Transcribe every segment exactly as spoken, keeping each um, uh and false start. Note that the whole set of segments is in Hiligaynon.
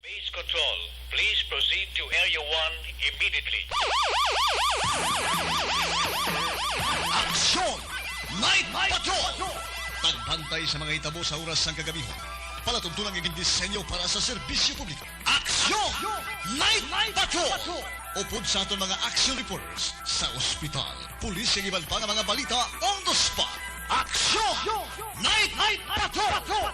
Base Control, please proceed to Area one immediately. Aksyon! Night Patrol! Tagbantay sa mga hitabo sa oras sang kagabihon. Palatuntunan nga gindisenyo para sa serbisyo publiko. Aksyon! Night Patrol! Upod sa aton mga action reporters sa ospital, pulis, kag iban pa nga mga balita on the spot. Aksyon! Night Patrol!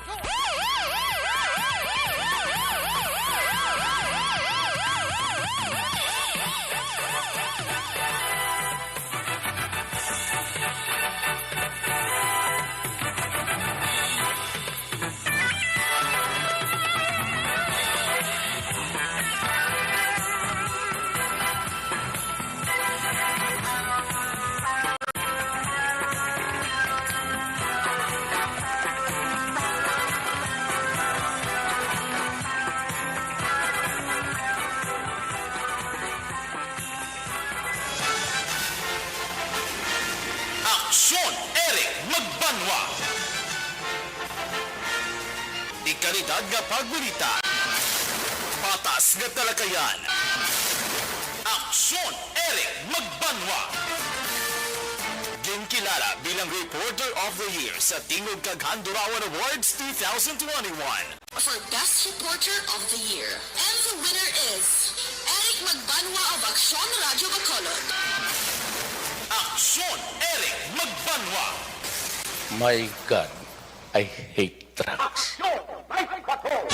Aksyon, Eric Magbanwa. Dekalidad nga pagbalita. Patas nga talakayan. Aksyon, Eric Magbanwa. Ginkilala bilang Reporter of the Year sa Tingog kag Handurawan Awards two thousand twenty-one. For Best Reporter of the Year. And the winner is Eric Magbanwa of Aksyon Radyo Bacolod. Aksyon, Eric Magbanwa. My God, I hate drugs. Aksyon, Night Patrol.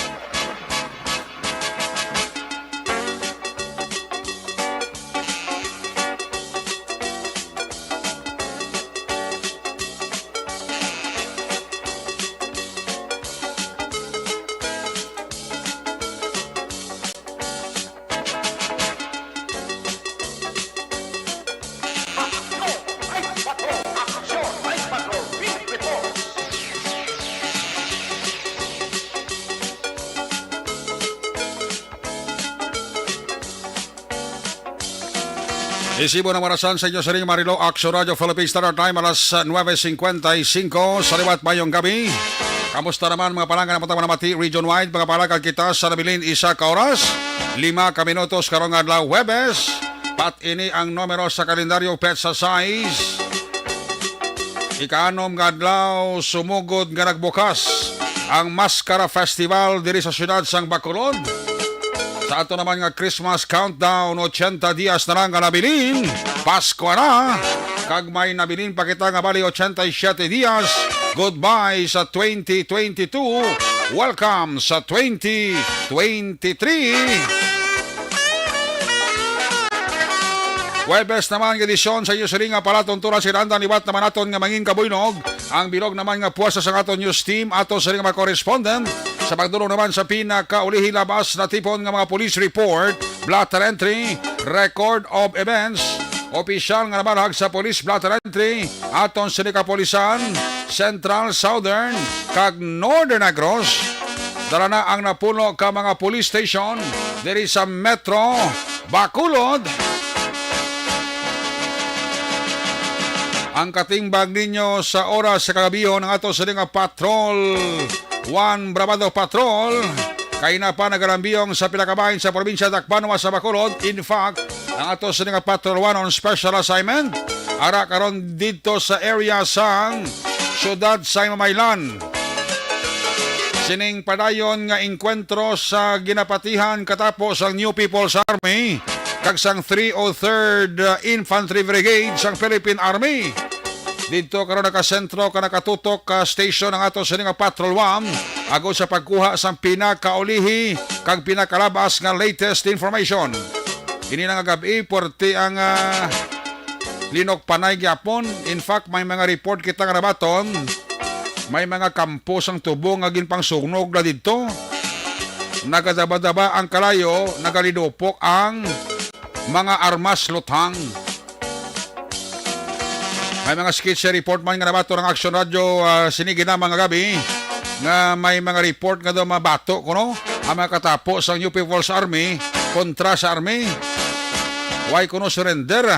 Isibo na ang orasan sa inyo sining Marilo, Aksyon Radyo Philippines Standard Time, alas nuebe cincuenta y cinco. Sa liwat, mayong gabi. Kamusta naman, mga palangga, na punta manamati region-wide, mga palangga, kita sa nabilin isa ka oras, lima ka minutos karong adlaw, Huwebes. Pat ini ang numero sa kalendaryo, petsa sais. Ikaanom nga adlaw, sumugod nga nagbukas ang Mascara Festival diri sa siyudad sang Bacolod. Sa ato naman nga Christmas countdown, ochenta dias na lang nga nabilin, Pasko na, kag may nabilin pa kita nga bali ochenta y siete dias. Goodbye sa twenty twenty-two, welcome sa twenty twenty-three. Huwebes naman nga edisyon sa inyo sining nga palatuntunan, sinanda liwat naman naton nga mangin kabuynog. Ang bilog naman nga puwersa sang aton news team, ato sining mga correspondent. Sa pagdulong naman sa pinakaulihi, labas natipon nga mga police report, blotter entry, record of events, opisyal nga nabalhag sa police blotter entry, aton sining kapulisan, Central, Southern, kag Northern Negros. Dala na ang napulo ka mga police station diri sa Metro Bacolod. Ang katimbag ninyo sa oras sa kagabihon, ang ato sini nga Patrol One, Bravado Patrol, kaina pa nagalambiyong sa pila ka bahin sa probinsya Tacbanwa sa Bacolod. In fact, ang ato sini nga Patrol One on special assignment, ara karon didto sa area sang siyudad sa Mamaylan. Sining padayon nga engkwentro sa ginapatihan katapo sang New People's Army kag sang three oh third Infantry Brigade sang Philippine Army. Didto karon nakasentro ka nakatutok ka station ang ato sini nga Patrol One agod sa pagkuha sang pinakaulihi kag pinakalabas nga latest information. Ini na nga gab-i, puwerte ang, ah, linok panay gyapon. In fact, may mga report kita nga nabaton. May mga kampo sang tubo nga ginpangsunog na didto. Nagadabadaba ang kalayo, nagalidupok ang mga armas luthang. May mga sketchy report man nga nabaton ang Aksyon Radyo, ah, sini ginama nga gabi, nga may mga report nga daw mabato kuno ang mga katapo sa New People's Army kontra sa Army. Way kuno surrender.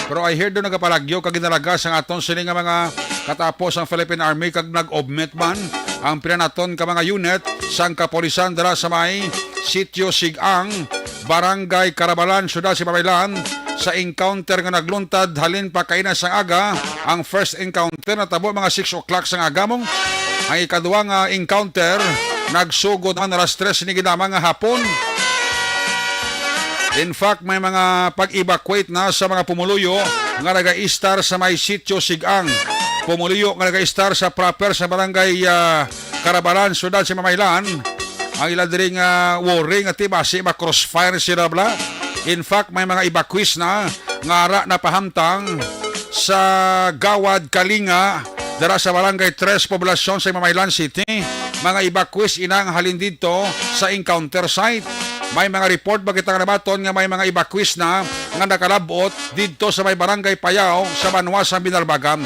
Pero I hear daw nagapalagyo kag ginalagas ang aton sini nga mga katapo sang Philippine Army kag nag-obmit man. ang pila naton ka mga unit sang kapulisan dira sa may Sitio Sigang, Barangay Carabalan, Syudad sa Iloilo, sa encounter nga nagluntad halin pa kaina sang aga. Ang first encounter natabo mga six o'clock sang aga, mong ang ikaduha nga encounter nagsugod man alas tres ni ginama nga hapon. In fact, may mga pag-evacuate na sa mga pumuluyo nga nagaistar sa may Sitio Sigang. Pumuluyo nga nagaistar sa proper sa barangay, ah, Carabalan, Syudad sa Iloilo. Ang ila diri nga worry nga ti basi ma-crossfire sila bala. In fact, may mga evacuees na nga ara napahamtang sa Gawad Kalinga, dira sa Barangay Tres, Poblacion sa Iloilo City. Mga evacuees ina ang halin didto sa encounter site. May mga report ba kita nga nabaton nga may mga evacuees na nga nakalabot didto sa may Barangay Payaw sa banwa sa Binalbagan.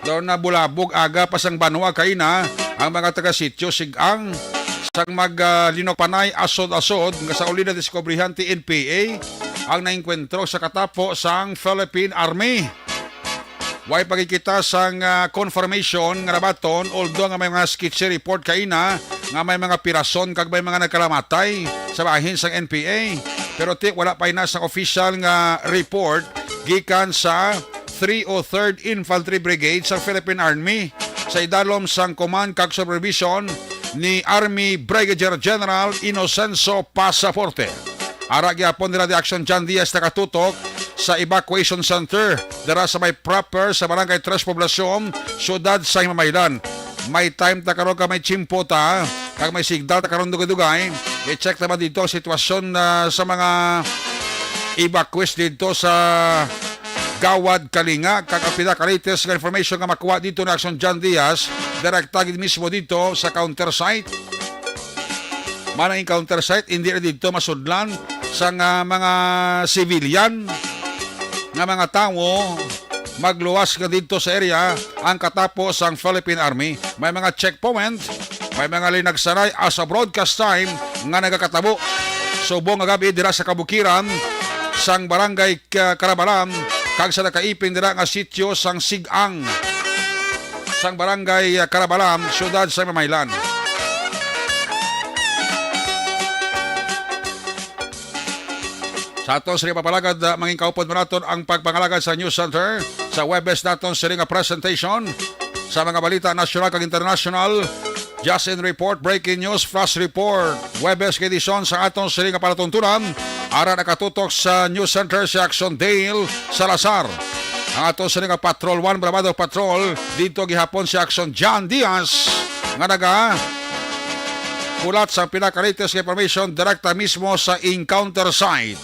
Daw na bulabog aga pa sang banwa kaina ang mga taga Sitio Sigang sang mag, ah, linukpanay asod-asod nga sa uli na diskubrihan ti N P A ang naengkwentro sa katapo sang Philippine Army. Way pagkikita sang, ah, confirmation nga nabaton, although nga may mga sketchy report kaina nga may mga pirason kag may mga nagkalamatay sa bahin sang N P A. Pero ti wala pa ina sang official nga report gikan sa three oh third Infantry Brigade sa Philippine Army sa idalom sang command kag supervision ni Army Brigadier General Inocencio Pasaporte. Ara gyapon nila the Action John Diaz nakatutok sa evacuation center dira sa may proper sa Barangay Tres Poblacion, Syudad sa Himamaylan. May time ta karon ka may tiyempo ta, kag may signal ta karon dugay-dugay. I-check naman dito ang sitwasyon, ah, sa mga evacuees dito sa Gawad Kalinga, kag ang pinaka-latest nga information nga makuha dito na Action John Diaz, direkta gid mismo dito sa counter site. Man ang counter site, hindi na dito masudlan sang, ah, mga civilian nga mga tawo magluwas nga dito sa area ang katapo sang Philippine Army. May mga checkpoint, may mga linagsanay as a broadcast time nga nagakatabo subong nga gabi dira sa kabukiran sang Barangay Ka-, Carabalan kag sa nakaipin dira nga sitio sang Sigang sang Barangay, ah, Carabalan, Syudad sa Mamaylan. Sa aton sini papalagad, ah, mangin kaupod mo naton ang pagpangalagad sa News Center sa Webes naton sini nga presentation sa mga balita nasyonal kag international. Just in report, breaking news, flash report. Webes nga edisyon sa aton sini nga palatuntunan. Ara nakatutok sa News Center si Action Dale Salazar. Ang aton sini nga Patrol One, Bravado Patrol, dito gihapon si Action John Diaz nga naga kulat sa pinaka-latest nga information direkta mismo sa encounter site.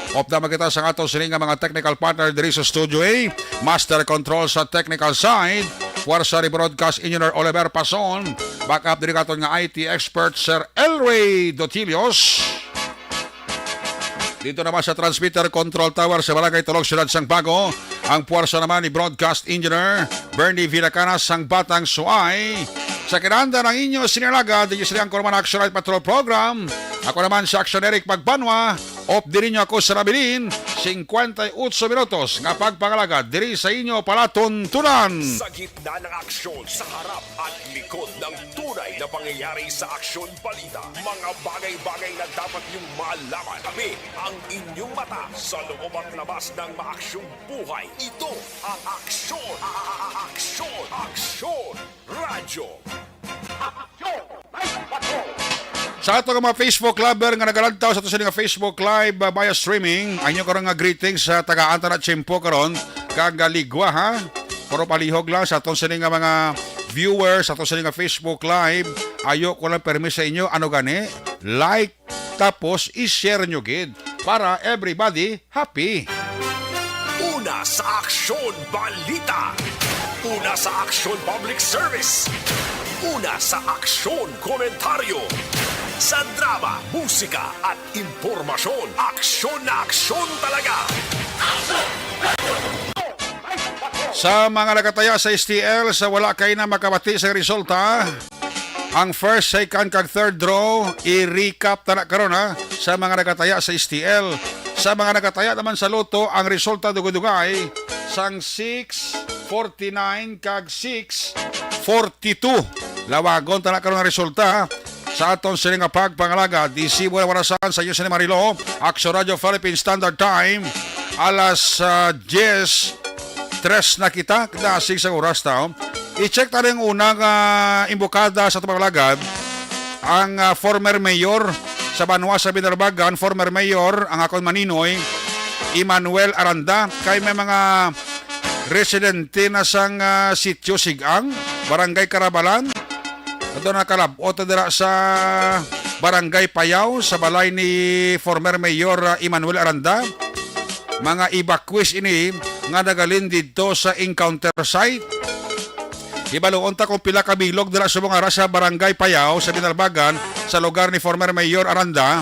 Upda man kita sa ato sini nga mga technical partner diri sa Studio A, Master Control sa technical side, Puwersa ni Broadcast Engineer Oliver Pason, backup diri katon nga I T expert Sir Elway Dotilios. Dito naman sa Transmitter Control Tower sa Barangay Tulog, Siyudad sang Bago, ang puwersa naman ni Broadcast Engineer Bernie Villacanas sang Batang Suay. Sa kinahanglan ang inyo sinalaga, di sila ang Kurman Action Night Patrol Program. Ako naman si Action Eric Pagbanwa, op diri nyo ako sa nabilin, singkwenta y otso minutos nga pagpangalagad diri sa inyo palatuntunan. Sa gitna ng aksyon, sa harap at likod ng tunay na pangyayari sa Aksyon Balita, mga bagay-bagay na dapat niyong malaman. Kami ang inyong mata sa loob at labas ng maaksyong buhay. Ito ang Aksyon, Aksyon, Aksyon Radyo. Aksyon! Sa ato nga mga Facebook lover nga nagalantaw sa ato sini nga Facebook Live, uh, via streaming, ang inyo karon nga greetings sa tagaan ta na tiyempo karon kag, uh, ligwa, ha. Pero palihog lang sa aton sini nga mga viewers sa ato sini nga Facebook Live. Ayo ko lang permi sa inyo, ano gani? Like, tapos i-share nyo gid para everybody happy. Una sa Aksyon Balita. Una sa Aksyon Public Service. Una sa Aksyon Komentaryo. Sa drama, musika at impormasyon, aksyon na aksyon talaga. Sa mga nagataya sa S T L, sa wala kay na makabati sa resulta, ang first, second, kag third draw, i-recap ta na karon, ha, sa mga nagataya sa S T L. Sa mga nagataya naman sa Lotto, ang resulta dugay-dugay, sang six forty-nine kag six forty-two. Lawagon ta na karon nga resulta sa aton sini nga pagpangalagad. Disibo na warasan sa iyo sini Marilo, Action Radio Philippine Standard Time, alas ah, diyes tres na kita, dasig sa oras ta. I-check ta rin una nga imbokada sa aton pagpangalagad, ang ah, former mayor sa banwa sa Binalbagan, former mayor, ang akon maninoy, Emmanuel Aranda, kay may mga residente na sang ah, sitio Sigang, Barangay Karabalan. Ato na kalab-ot na dira sa Barangay Payaw, sa balay ni former mayor ah, Emmanuel Aranda. Mga evacuees ini nga nagalin didto sa encounter site. Hibaluon ta kung pila ka bilog dira subong ara sa Barangay Payaw sa Binalbagan, sa lugar ni former Mayor Aranda.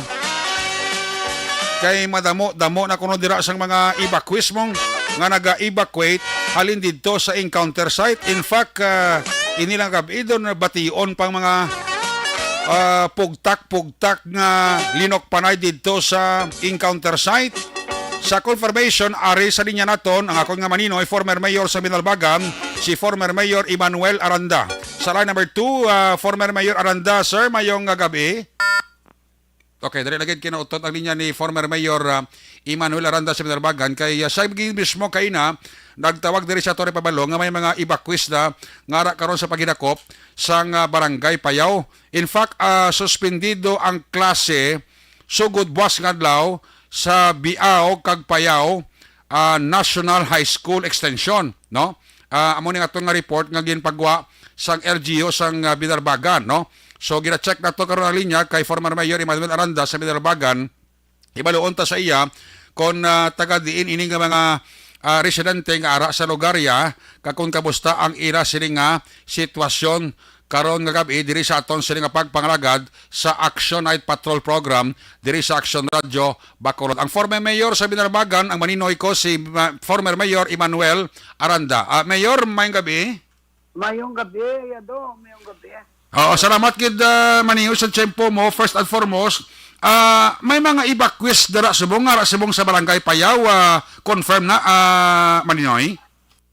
Kay madamo-damo na kuno dira sang mga evacuees mong nga naga-evacuate halin didto sa encounter site. In fact, ah, inilang gab-i doon bation pang mga ah, pugtak-pugtak nga linukpanay didto sa encounter site. Sa confirmation, ari sa linya naton ang akon nga maninoy, former mayor sa Binalbagan, si former mayor Emmanuel Aranda. Sa line number two, ah, former mayor Aranda, sir, mayong nga gabi. Okay, dali lagi kinautot ang linya ni former mayor ah, Emmanuel Aranda sa Binalbagan kay ah, siya mismo kaina nagtawag diri sa Torre Pabalo nga may mga evacuees na ngara karon sa paghidakop sang ah, barangay Payaw. In fact, ah, suspendido ang klase sugod buwas nga adlaw sa Biao kag Payaw ah, National High School Extension, no? Ah, amo ni aton nga report nga ginpagwa sang L G U sang ah, Binalbagan, no? So gina-check nato karon ang linya kay former Mayor Emmanuel Aranda sa Binalbagan. Ibaluon ta sa iya kon ah, taga diin ini nga mga ah, residente nga ara sa lugar ya, kag kon kamusta ang ira sini nga sitwasyon karon nga gab-i diri sa aton sini nga pagpangalagad sa Action Night Patrol Program diri sa Action Radio Bacolod. Ang former mayor sa Binalbagan, ang maninoy ko si ma- former Mayor Emmanuel Aranda. Ah, Mayor, mayong gabi. Mayong gabi, Yado. Mayong gabi. Oo, salamat gid ah, maninoy sa tiyempo mo. First and foremost, ah, may mga evacuees dira subong nga subong sa Barangay Payaw, ah, confirm na ah, maninoy?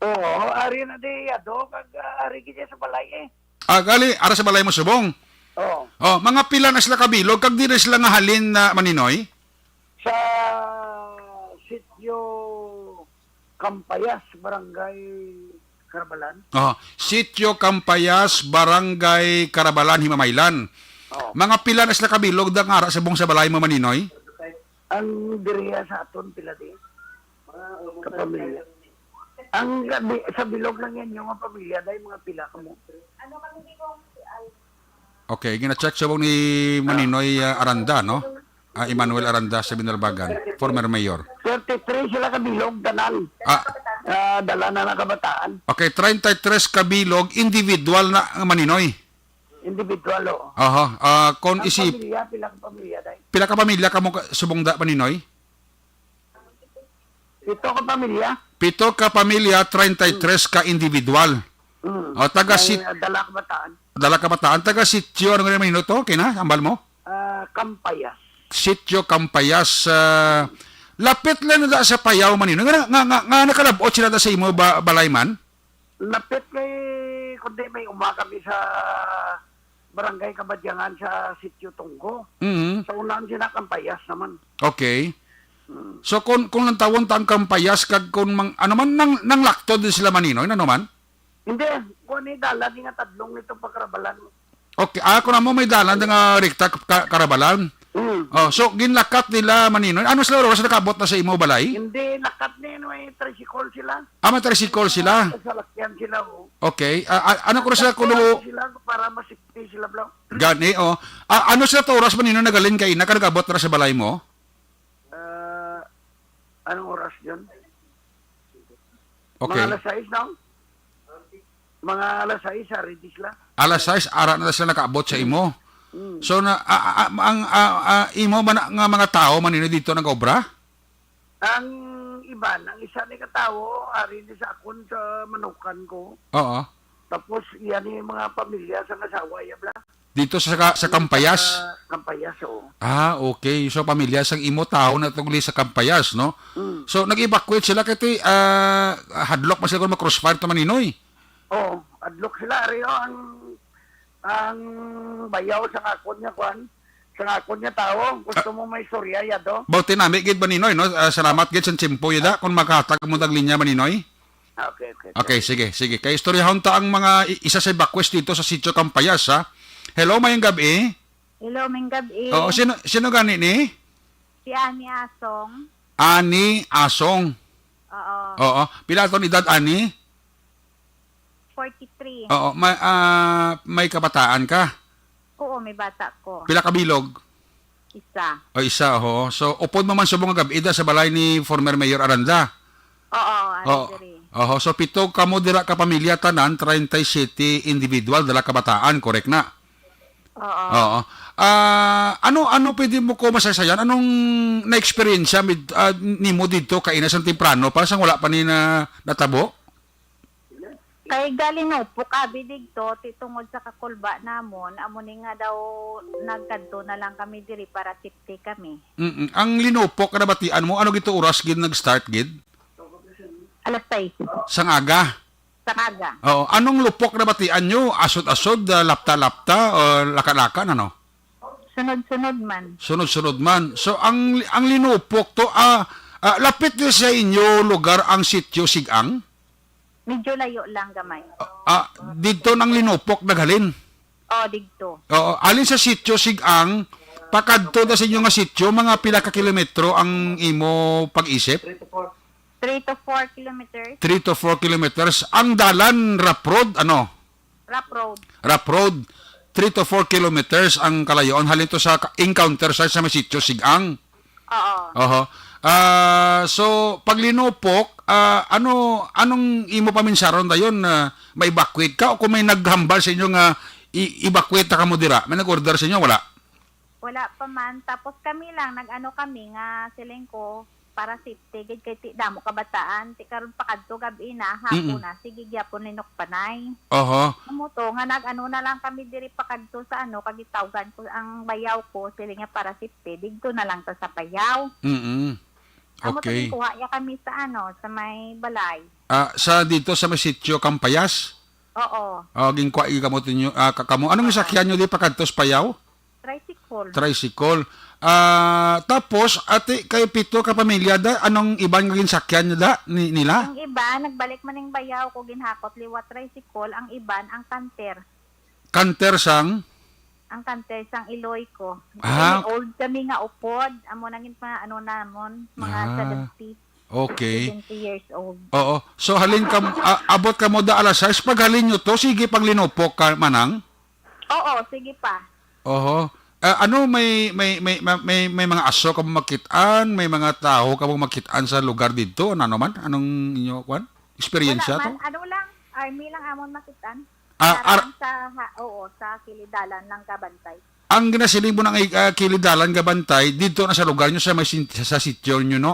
Oo, ari na di Yado kag ah, ari gid sa balay eh. Ah, gali, ara sa balay mo subong. Oo. Oh, mga pila na sila kabilog kag di na sila nga halin na maninoy? Sa sitio Kampayas, Barangay Karabalan. Oh, Sitio Kampayas, Barangay Karabalan, Himamaylan. Oh. Mga pila na sila kabilog da nga ara subong sa balay mo maninoy? Ang diriya sa aton pila di? Kapamilya. Ang gabi, sa bilog lang yan yung mga pamilya dahil mga pila kamo. Okay, gina-check subong ni Maninoy ah, Aranda, no? Ah, Emmanuel Aranda sa Binalbagan, former mayor. Thirty-three sila kabilog tanan. Ah, Ah, dala na na kabataan. Okay, treinta y tres kabilog individual na nga maninoy. Individual, oo. Aha, ah, kon Ang isip pamilya, pila ka pamilya, day? Pila ka pamilya kamo ka- subong da maninoy? Pito ka pamilya. Pito ka pamilya, treinta y tres ka individual. Mm. O, taga May, sit- ah, dala kabataan. Dala kabataan, taga sitio, ano nga maninoy to? Okay na, ambal mo? Ah, Kampayas. Sitio Kampayas, ah, lapit lang na sa Payaw, maninoy. Nga, nga, nga, nga nakalabot sila da sa imo ba, balay man? Lapit kay, kundi may uma kami sa Barangay Kabadyangan sa Sitio Tunggo. Mhm. Sa unahan sila Kampayas naman. Okay. Mm. So kung kung lantawon ta ang Kampayas kag kung mang, ano man nang nang lakto din sila maninoy, ano man? Hindi, kuan ni dalan ni nga tadlong nito pa Karabalan. Okay, ah, kung amo may dalan nga rekta ka, Karabalan. Mm. Oh, so ginlakat nila maninoy. Ano sila oras nakaabot na sa imo balay? Hindi, lakat ni ano, eh, tricycle sila. Ah, may tricycle sila. Sa salakyan sila, oh. Okay. Ah, ah, ano ko sila Lakat kuno? Sila para masipti sila, bro. Gani, oh. Ah, ano sila to oras maninoy nagalin kay ina ka nag-abot na sa balay mo? Ah, anong oras yun? Okay. Mga alas sais, no? Mga alas sais, ah, ready sila. Alas sais, ara na sila nakaabot sa imo. Mm. So, na, ah, ah, ah, ang ah, ah, imo man nga mga tao maninoy dito nag-obra? Ang iban, ang isa ni katawo, ari ni sa akon sa manukan ko. Oo. Tapos, iya ni mga pamilya sa asawa, iya bla. Dito sa, sa Kampayas? Sa Kampayas, oo. Ah, okay. So, pamilya sang imo tawo na tungli sa Kampayas, no? Mm. So, nag-evacuate sila kay ti, ah, hadlok man sila kung ma-crossfire to, Maninoy. Oo, hadlok sila. Ari ang, ang bayaw sa akon nga kwan, sa akon nga tawo. Gusto mo may istorya, ya to? Bauti nami gid, Maninoy, no? Ah, salamat gid sa tiyempo, yada, kung makahatag mo tag linya, Maninoy. Ah, okay, okay, okay. Okay, sige, sige. Kay istoryahon ta ang mga i-, isa sa evacuees dito sa Sitio Kampayas, ha? Hello, mayong gabi. Hello, mayong gabi. Oo, sino, sino gani ni? Si Ani Asong. Ani Asong. Oo. Oo. Pila to ang edad, Ani? Forty-three. Oo, may, ah, may kabataan ka? Oo, may bata ko. Pila ka bilog? Isa. O, isa, ho. So, upod mo man subong nga gab-i da sa balay ni former Mayor Aranda? Oo, ari Oo. diri. Oho, so pito kamo dira ka pamilya tanan, treinta y siete individual, dala kabataan, correct na? Oo. Oo. Ah, ano, ano pwede mo ko masaysayan? Anong na-eksperyensya mid-, ah, nimo didto kaina sang temprano pa, sang wala pa ni na natabo? Kay galinupok abi digto, ti tungod sa kakulba namon, amo ni nga daw nagkadto na lang kami diri para safety kami. Mm-mm. Ang linupok na batian mo, ano gito oras gid nag-start gid? Alas sais. Sang aga? Sang aga. Oo. Anong lupok na batian nyo? Asod-asod, ah, lapta-lapta, o laka-laka, ano? Sunod-sunod man. Sunod-sunod man. So, ang, ang linupok to, ah, ah, lapit ni sa inyo lugar ang Sitio Sigang? Medyo layo lang gamay. Ah, didto nang linupok naghalin? Oh, digto. Oo, alin sa Sitio Sigang, pakadto na sa inyo nga sitio, mga pila ka kilometro ang imo pag-isip? Three to four kilometers. Three to four kilometers. Ang dalan, rough road, ano? Rough road. Rough road. Three to four kilometers ang kalayoan. Halin to sa ka-, encounter site sa may Sitio Sigang. Oo. Oho. Ah, so, pag linupok, ah, ano, anong imo paminsaron dayon? Ah, ma-evacuate ka o kung may naghambal sa inyo nga i-, evacuate na kamo dira? May nag-order sa inyo? Wala? Wala pa man. Tapos kami lang, nag-ano kami nga, siling ko, para safety, gid kay ti, damo kabataan. Ti karon pakadto gab-i na, hapon Mm-mm. na, sige gyapon linukpanay. Oho. Amo to, nga nag-ano na lang kami diri pakadto sa ano, kag gitawgan ko ang bayaw ko, siling nga para safety, digto na lang ta sa bayaw. Mm-mm. Amo to, Okay. ginkuha niya kami sa ano, sa may balay. Ah, sa dito sa may sitio Kampayas? Oo. Oh, ginkuha, gingamot ninyo, ah, ka-, kamo. Anong Oo. gisakyan nyo di pakadto sa Payaw? Tricycle. Tricycle. Ah, tapos, ati, kay pito ka pamilya da, anong iban nga ginsakyan nyo da, ni-, nila? Ang iban, nagbalik man ning bayaw ko, ginhakot liwat tricycle. Ang iban, ang canter. Canter sang? Ang canter sang iloy ko. Ah. Kami old kami nga upod. Amo nang gin-, mga ano namon, mga Ah, seventy. Okay. Seventy years old. Oo. So, halin kam-, a-, abot kamo da alas sais, paghalin nyo to, sige pang linupok ka, manang? Oo, sige pa. Oho. Ah, ano, may, may, may, ma-, may, may mga aso ka mo makit-an, may mga tawo ka mo makit-an sa lugar didto, ano naman? Anong inyo, kwan? Eksperyensya Wala to? man, ano lang, army lang amon makit-an. Ah, Para ar- lang sa, ha, oo, sa kilidalan lang kabantay. Ang ginasiling mo ng, ah, kilidalan kabantay, didto na sa lugar nyo, sa may sin-, sa, sa sityo nyo, no?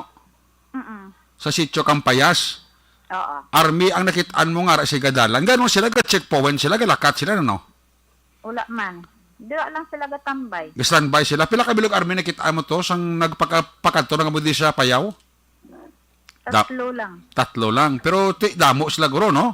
Mm-mm. Sa sityo Kampayas. Oo. Army ang nakit-an mo nga, ra-, sa gadalan. Ganun sila, ga-checkpoint sila, galakat sila, no? Wala man. Dira lang sila gatambay. Ga-standby sila. Pila ka bilog army nakita mo to sang nagpaka-, pakadto na kamo di sa Payaw? Da-, Tatlo lang. Tatlo lang. Pero ti, damo sila guro, no?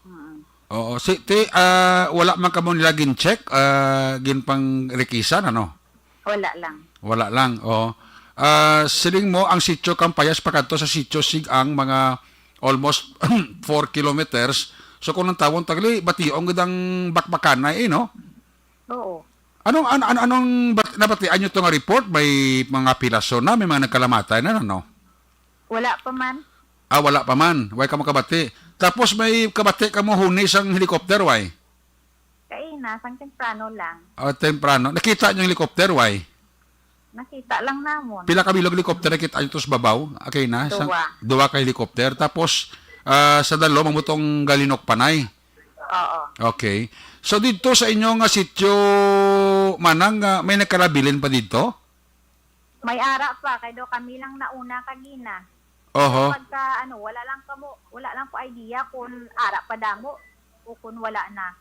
Mm. Oo. Si, ti, ah, wala man kamo nila gin-check, ah, ginpangrikisan, ano? Wala lang. Wala lang, oo. Ah, siling mo, ang sitio Kampayas pakadto sa sitio Sigang mga almost four kilometers. So, kung ang tawon tagli, bation gid ang bakbakanay, eh, no? Oo. Anong, an-, an-, anong bat-, nabatian nyo to nga report? May mga pilaso na, may mga nagkalamatay na, no? Wala pa man. Ah, wala pa man. Way ka makabati. Tapos may kabati ka mo huni sang helicopter, way? Kaina, sang temprano lang. Ah, temprano. Nakita nyo yung helicopter, way? Nakita lang namon. Pila ka bilog helicopter nakita nyo to sa babaw? Okay na. Sang Duwa. Duwa ka helicopter. Tapos, ah, sa dalo, mamutong galinok panay. Oo. Okay. So, dito sa inyo nga sityo, manang, ah, may nagkalabilin pa dito? May ara pa, kay do kami lang nauna kagina. Oho. Pagka, ano, wala lang kamo, wala lang ko idea kung ara pa damo o kung wala na.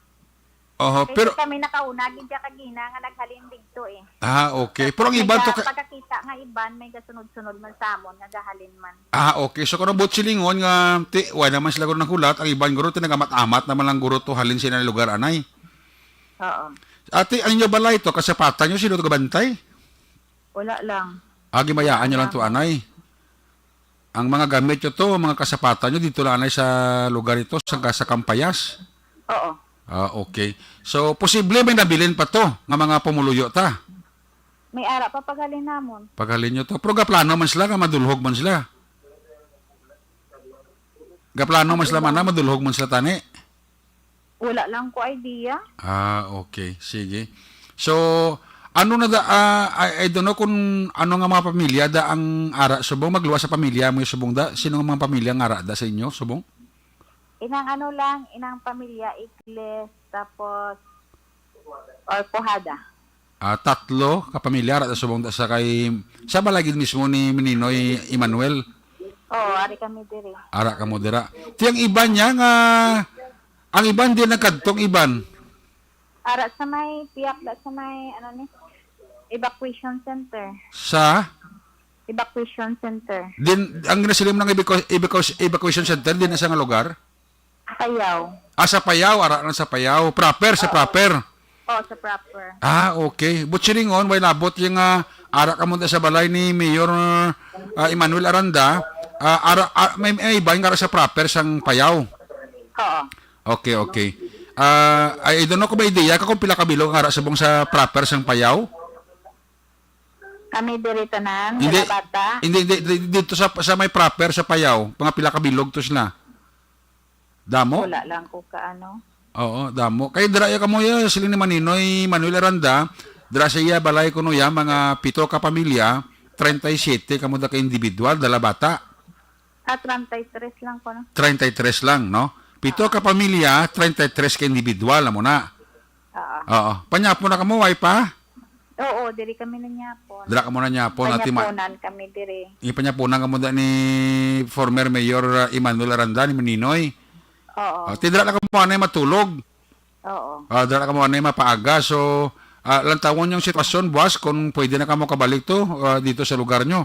Oho, Kay pero kami nakauna gid siya kagina nga naghalin didto eh. Ah, okay. Pero ang May iban to ga-, ka- pagkakita nga iban, may gasunod-sunod man sa amon nga gahalin man. Ah, okay. So, kung buot silingon nga, ti, wala naman sila guro naghulat, ang iban guro, ti nagamat-amat naman lang guro to halin sila lugar, anay. Oo. Ate, ang inyo balay to, kasapatan nyo, sino to gabantay? Wala lang. Ah, gimayaan nyo lang to, Wala. anay. Ang mga gamit nyo to, mga kasapatan nyo, dito lang, anay, sa lugar ito, sa, sa Kampayas? Oo. Ah, okay. So, posible may nabilin pa to, nga mga pumuluyo ta. May ara pa paghalin namon. Paghalin nyo to. Pero gaplano man sila, nga madulhog man sila. Gaplano man sila, Madulhog. mana, madulhog man sila, tani. Wala lang ko idea. Ah, okay. Sige. So, ano na da, ah, I, I don't know kung ano nga mga pamilya da ang ara subong, magluwas sa pamilya mo subong da. Sino nga mga pamilya nga ara da sa inyo subong? Inang ano lang, inang pamilya, Igles, tapos, or Pujada. Ah, tatlo ka pamilya ara da subong da sa kay, sa balay gid mismo ni Maninoy Emmanuel. Oo, ari kami diri. Ara kamo dira. Ti ang iban niya nga, ang iban di nagkadtong iban. Ara sa may pihak da sa may, ano ni, evacuation center. Sa? Evacuation center. Din, ang ginasiling mo ng evacu-, evacu-, evacuation center, din sa nga lugar? Payaw. Ah, sa Payaw, ara lang sa Payaw. Proper, sa Oo. proper. Oo, sa proper. Ah, okay. But silingon, way labot yung, ah, ara ka mo sa balay ni Mayor, ah, Emmanuel Aranda. Ah, ara, ah, may, may iba yung ara sa proper sang Payaw. Oo. Okay, okay. Ah, I, I don't know kung may idea ka kung pila ka bilog ang ara subong sa proper sang Payaw? Kami diri tanan, Hindi, Dalabata. hindi, hindi, di-, dito sa, sa may proper sa Payaw, mga pila ka bilog to sila? Damo? Wala lang ko kaano. Oo, damo. Kay dira ya kamo ya, sila ni Maninoy Manuel Aranda, dira sa iya balay kuno ya, mga pito ka pamilya, treinta y siete kamo da ka individual, Dalabata. Ah, treinta y tres lang ko, no? Treinta y tres lang, no? Pito ka pamilya, treinta y tres ka individual, amo na. Oo. Oo. Panyapon na kamo, way pa? Oo, diri kami nanyapon. Dira kamo nanyapon, ati ma- Panyaponan kami diri. Ipanyaponan kamo da ni former Mayor, uh, Emmanuel Aranda, ni Maninoy. Oo. Ah, ti dira na kamo anay matulog. Oo. Ah, dira na kamo anay mapaaga. So, ah, lantawon yung sitwasyon, buwas, kung pwede na kamo kabalik to, ah, dito sa lugar nyo.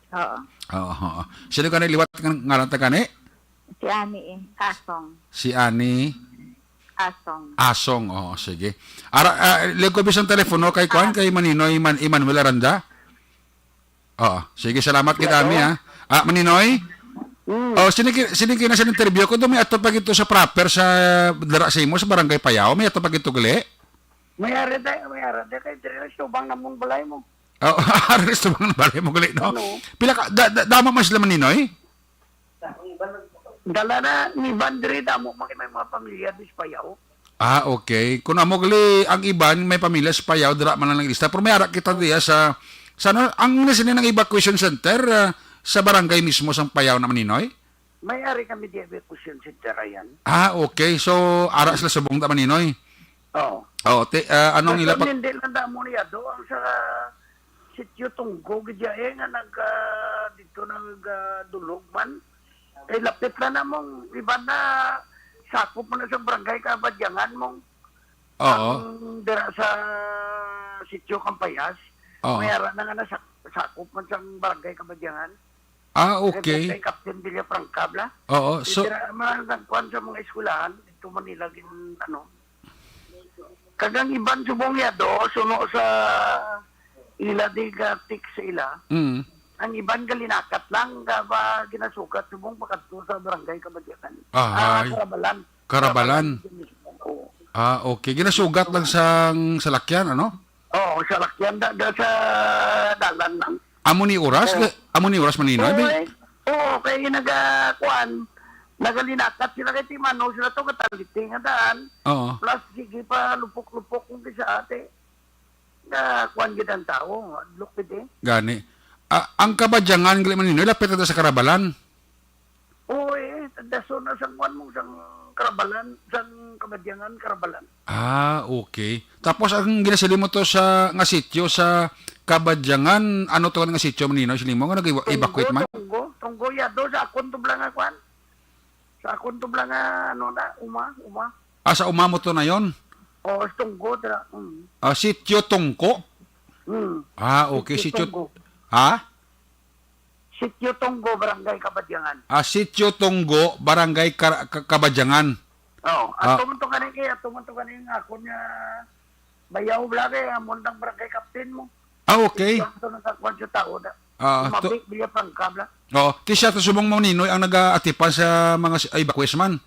Oo. Oo, oo. Sino ka na liwat ng ngalan ta gani? Si Ani eh. Asong. Si Ani? Asong. Asong, oo, sige. Ara, ah, liwat ko bisang telepono kay kuan, Ah. kay Maninoy Man-, Emmanuel Aranda? Oo, sige, salamat kita, Hello? Ami, ha. Ah, Maninoy? Mm. Oh, sini ki-, sini kina sa interview ko, do may ato pa gito sa proper sa dara sa imo, sa Barangay Payaw, may ato pa gito gali? May ara da, may ara da, kay dire sa ubang namon balay mo. Oh, ares to mga balay mo gali, no? Ano? Pila ka, da, da, damo man sila Maninoy? Dala na ni Van Dre, damo man may mga pamilya di sa Payaw. Ah, okay. Kung amo gali ang iban, may pamilya sa Payaw, dira man lang lista. Pero may ara kita diya sa, sa ano, ang nasinin ang evacuation center, ah, sa barangay mismo sa Payaw na Maninoy? May ari kami di evacuation center, ayan. Ah, okay. So, ara sila subong da Maninoy? Oo. Oh, ti, ah, anong Basta ila pag- hindi lang damo niya do, ang sa sitio Tunggo, gid ya, eh, nga nag, ah, dito nag, ah, dulog man. Eh, lapit na namong iba na sakop mo na sa barangay Kabadyangan mong Oo. ang dira sa sitio Kampayas. Oo. May ara na nga nasak-, sakop man sa barangay Kabadyangan. Ah, okay. Kay Captain Villafranca, bla? Oo, so Dira man ang kuwan sa mga eskwelahan, dito Manila, gin-, ano. Kag ang iban subong niya do, suno sa ila di ga tik sa ila. Mm. Ang iban galinakat lang, ga ba ginasugat subong pakadto sa barangay Kabadyakan. Ahay. Ah, Karabalan. Karabalan. Karabalan mismo, oo. Ah, okay. Ginasugat lang sang salakyan, ano? Oo, salakyan da, da sa dalan lang. Amo ni oras? Oo. Amo ni oras, Maninoy? Oo, Abi? eh. Oo, kay naga-, kuwan, nagalinakat sila kay Timano, sila to kataliti nga daan. Oo. Plus, sige pa, lupok-lupok kung kisa ate. Na, kuwan gid ang tao, adlok gid eh. Gani. Ah, ang Kabadyangan, gali Maninoy, lapit na sa Karabalan. Oo, eh, daso na sang kuwan mo, sang Karabalan, sang Kabadyangan, Karabalan. Ah, okay. Tapos, ang ginasiling mo to sa, nga sitio sa Kabadyangan, ano to nga sitio, Maninoy? Siling mo nga nag-evacuate man? Tunggo, Tunggo, Yado, sa akon to bala nga kuwan. Sa akon to bala nga, ano na, uma, uma. Ah, sa uma mo to na yon? O, Tunggo, dira. Mm. Ah, Sitio Tungko? Mm. Ah, okay, Sitio Sitio Tunggo. Ha? Sitio Tunggo, Barangay Kabadyangan. Ah, Sitio Tunggo, Barangay Kar-, Ka-, Kabadyangan. Oo, Ah. ato man to gani kay, ato man to gani nga ako niya bayaw bala kay, amon tang barangay captain mo. Ah, okay. Ito ang tunang sa kwan sa tao na. Ah, Umabi, to- Villafranca bala. Oo, ti siya to subong mo, Ninoy, ang nagaatipan sa mga s-, ay, evacuees man.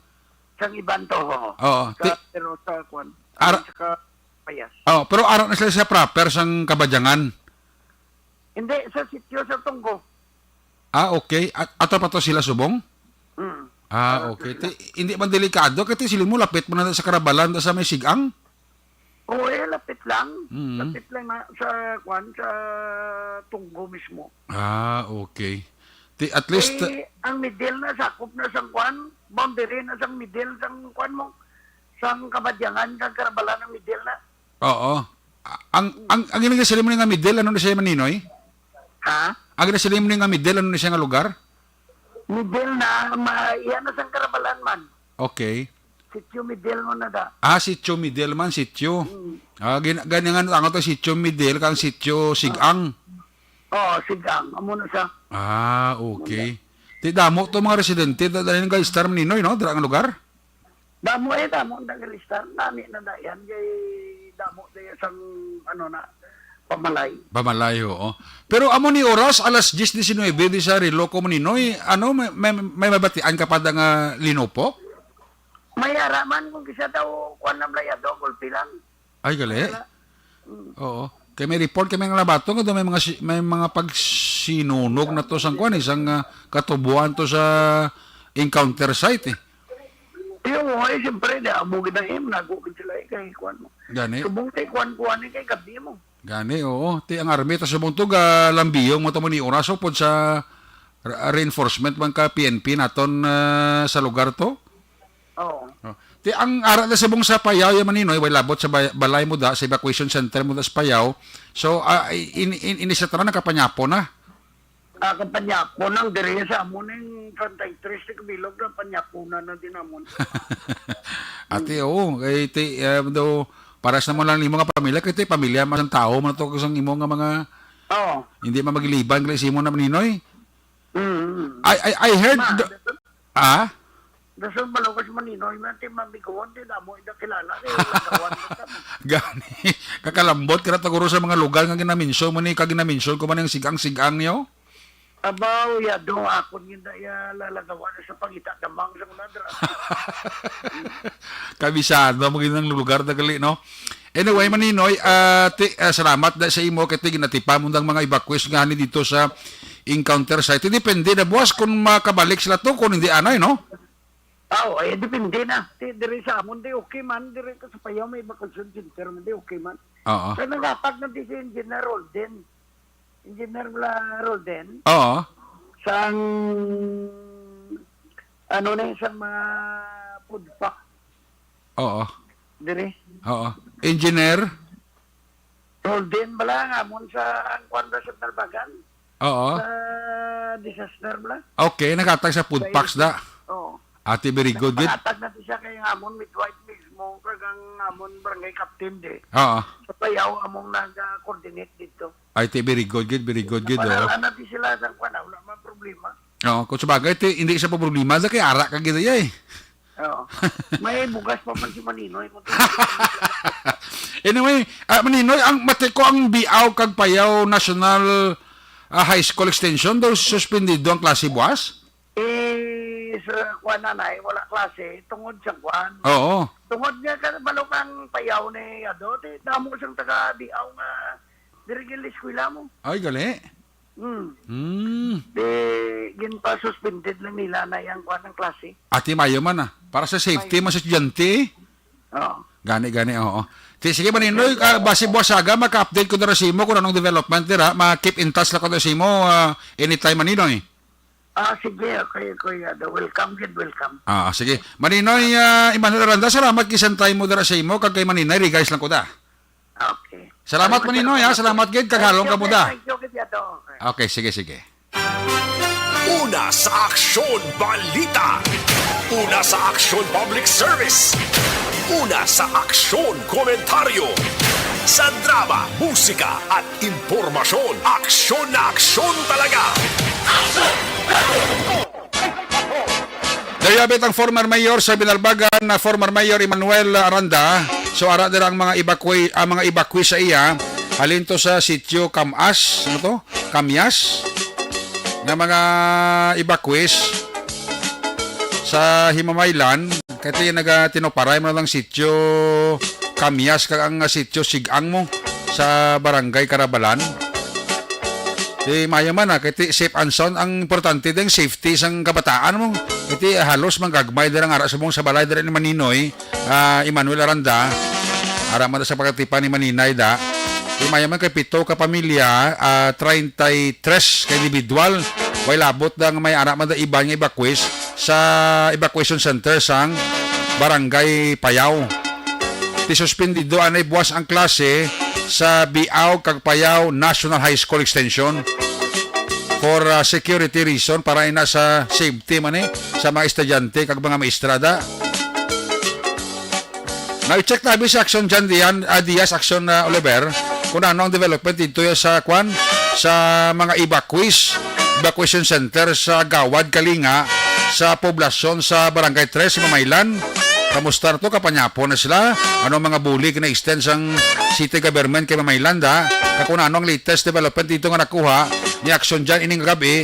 Sang iban to, ho. Oo, Sa, ti- pero sa kwan, Ara- sa Kapayas. Oo, pero ara na sila sa proper sang Kabadyangan. Hindi, sa sitio sa Tunggo. Ah, okay. At ato pa to sila subong? Mm. Ah, Para okay. sa Ti, hindi man delikado kay ti sila mo lapit mo na sa Karabalan sa may Sigang? Oo, eh, lapit lang. Mm. Lapit lang na sa, kwan, sa Tunggo mismo. Ah, okay. Ti, at least Eh, ang middle na, sakop na sang, kwan, boundary na sang middle sang, kwan mo, sang Kabadyangan, kag Karabalan ang middle na. Oo. A-, ang, ang, ang ginasiling mo nga middle, ano na siya, Maninoy? Ha? Ang ginasiling mo nga middle, ano na siya nga lugar? Middle na, ma-, iya na sang Karabalan man. Okay. Sitio Middle mo na da. Ah, Sitio Middle man, Sitio. Mm. Ah, gin-, gani nga ang to Sitio Middle kang Sitio Sigang. Oo, Sigang. Amo na siya. Ah, okay. Ti damo to mga residente, da-, dali nga istar Maninoy, no? Dira nga lugar? Damo eh, damo ang nagalistar. Nami na dayan, kay damo daya sang, ano na, pamalay. Pamalay, oo. Pero amo ni oras, alas diyes diecinuebe, di sa relo ko, Maninoy, ano, may, may, may mabatian ka pa da nga linopo? May ara man, kung kisa daw, kwan lang, layado, gulpi lang. Ay, gali? Wala. Mm. Oo. Kay may report kami nga labaton nga daw may mga si-, may mga pagsinunog na to sang kwan, isang, ah, katubuan to sa encounter site, eh. Iyo, ay, siyempre, di, amo gid ang im, nago gid sila, eh, kay kwan mo. Gani. Subong kay kwan-kwan, eh, kay gabi mo. Gani, oo. Ti ang army, ta subong to, ga lambiyong mo to mo ni oras, upod sa re-, reinforcement man ka P N P naton, ah, sa lugar to? Oo. Oh. Ti ang ara na subong sa Payao, ya Maninoy, way labot sa bay-, balay mo da, sa evacuation center mo da sa Payao. So, ah, in, in, ini sa tanan nakapanyapo na. Ah, kapanyapo nang diri sa amon ning Santa Cruz, sa kabilog na panyapo na na din amon. Ati, oo, kay ti, eh, do, para sa mo lang nimo nga pamilya, kay ti pamilya man sang tao man to sang imo nga mga Oo. hindi man magliban kay sa imo na Maninoy. Mm. I, I, I heard Ma, the, ah? Dasal maluwas Maninoy man, ti mabiguan, ti damo ida kilala, eh, lagawan mo sa mo. Gani, kakalambot ka na taguro sa mga lugar nga ginaminsyon mo ni, kag ginaminsyon ko man ang sigang-sigang niyo? Abaw, ya, do, akon yun na, ya, lalagawan sa pangita damang sa mga dra. Kabisado mo gid ang lugar na gali, no? Anyway, Maninoy, ah, ti, ah, salamat da sa imo kay ti ginatipa mo ang mga evacuees nga ni dito sa encounter site. Depende na buwas kung makabalik sila to, kung hindi anay, no? Aw, eh, depende na. Ti, diri sa amon, di okay man. Diri ka sa Payao, may evacuation center man, di okay man. Oo. Kaya nangapag na di si Engineer Rolden. Engineer wala Rolden. Oo. Sang, ano na yun, sang mga food pack. Oo. Diri. Oo. Engineer? Rolden bala nga, amon sa, ang kwan ba sa Talbagan? Oo. Sa disaster bala? Okay, naghatag sa food Sa packs da. Oo. Ate, very good, good. Nagpangatag na to siya kay amon midwife mismo, kag ang amon barangay captain di. Oo. Sa Payao, among nag-coordinate dito. Ay, ti, very good, good, very good, good, oh. Panala na di sila sa kwan, wala man problema. Oo, kung sabagay, ti, hindi siya pa problema, sa kay ara ka gid, ay. Oo. May bugas pa man si Maninoy. Anyway, ah, Maninoy, ang matiko ang Biao kag Payao National, ah, High School Extension, daw suspendido ang klase buwas? Eh, sa kuwan, nanay, wala klase, tungod sa kuwan. Oo. Tungod nga, ka-, balo kang Payao ni, ano, ti, damo siyang taga Biao nga, diri gid eskwela mo. Ay, gali. Hmm. Hmm. Di, ginpa-suspended lang nila na yang kuwan ang klase. Ati, mayo man, ah. Para sa safety Mayo. man sa estudyante, eh. Oo. Gani, gani, oo. Ti, sige, Maninoy, ah, basi buwas aga, maka-update ko dira sa imo kung anong development dira. Ma-keep in touch lang ko dira sa imo, ah, anytime, Maninoy. Ah, sige, okay, Kuya. The welcome, good welcome. Ah, sige. Maninoy, ah, Emmanuel Aranda, salamat kay sa time mo dira sa imo, kag kay Maninoy, regards lang ko da. Okay. Salamat, Salamat, Maninoy, ha? sir. Salamat gid, kag Thank halong you, ka mo da. Thank you, Kuya Dong. Okay, sige, sige. Una sa Aksyon Balita. Una sa Aksyon Public Service. Una sa aksyon, komentaryo. Sa drama, musika, at impormasyon, aksyon na aksyon talaga. Dayabit ang former mayor sa Binalbagan na former mayor Emmanuel Aranda. So, ara dira ang mga evacuee, ang mga evacuee sa iya. Halin to sa sitio Kamas, ano to? Kamyas. Nga mga evacuees sa Himamaylan, kay ti nagatinuparay mo lang sitio Kamyas kag ang sitio Sigang mo sa barangay Karabalan. Di maayo man, ah, kay ti safe and sound. Ang importante din safety sang kabataan mo. Kay ti halos manggagmay dira nga ara subong sa balay dira ni Maninoy, ah, Emmanuel Aranda. Ara man sa pagkatipan ni Maninay da. Di maayo man kay pito ka pamilya, ah, treinta y tres ka individual. Way labot da nga may ara man da iban nga evacuees sa evacuation center sang Barangay Payaw. Ti suspendido anay buwas ang klase sa Biao kag Payaw National High School Extension for, ah, security reason, para ina sa safety man, eh, sa mga estudyante kag mga maestra da. Now, i-check na bi si Action John Dian, ah, Diaz, Action, ah, Oliver, kung ano ang development dito ya sa, kwan, sa mga evacuees, evacuation center sa Gawad Kalinga, sa poblasyon sa Barangay Tres, Mamaylan. Kamusta na to? Kapanyapo na sila? Ano ang mga bulig na extend sang city government kay Mamaylan da? Kag kung ano ang latest development dito nga nakuha ni Action John ining gabi,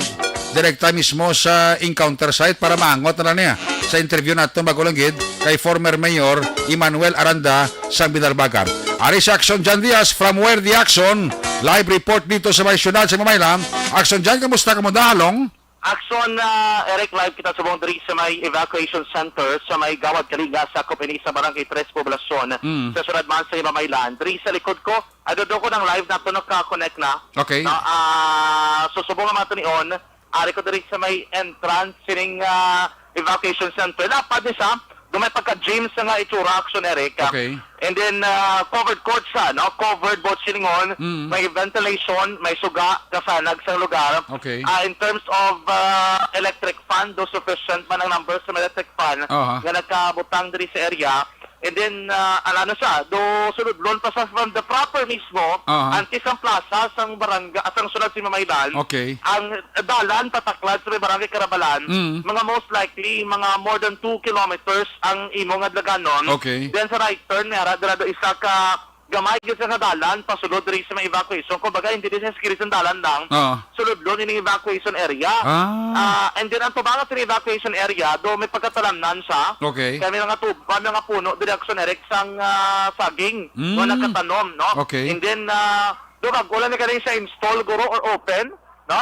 direkta mismo sa encounter site para maangot na lang niya sa interview nato, bago lang gid, kay former Mayor Emmanuel Aranda sang Binalbagan. Ari si Action John Diaz from Where the Action, live report dito sa may syudad sa Mamaylan. Action John, kamusta ka mo, Dahalong? Action, ah, Eric, live kita subong diri sa may evacuation center sa may Gawad Kalinga, sakop ini sa Barangay Tres Poblacion, Mm. sa syudad man sa Mamaylan. Diri sa likod ko, ado ko ng live nato naka-connect na. Okay. No, ah, so subong nga matunion, ari ko diri sa may entrance sining, ah, evacuation center. Lapad ni siya, gamay pagka-gym sa nga itsura, Action Eric. Okay. And then, ah, covered court siya, no? Covered both silingon, Mm. may ventilation, may suga, kasanag sa lugar. Okay. Ah, in terms of, ah, electric fan, do sufficient man ang numbers sa electric fan Aha. nga nagkabutang diri sa area. And then, ah, ano, ano siya, do suludlon pa sa from the proper mismo, Aha. antes ang plaza sang barangay, sang syudad sa Mamaylan, Okay. ang dalan pataklad sa may barangay Karabalan, Mm. mga most likely, mga more than two kilometers ang imo nga daganon. Okay. Then sa right turn, may ara dira do isa ka gamay gyud sa nga dalan pasulod diri sa may evacuation. Kumbaga, hindi din sa kiris ang dalan lang. Ah. Sulod doon ining evacuation area. Ah. Ah, and then ang tubangan sa evacuation area, do may pagkatalamnan siya. Okay. Kaya may mga tuba, may mga puno, diri, Action Eric, sang, ah, saging Mm. nga nagkatanom, no? Okay. And then, ah, do bag-o lang ni kani siya install, guro, or open, no?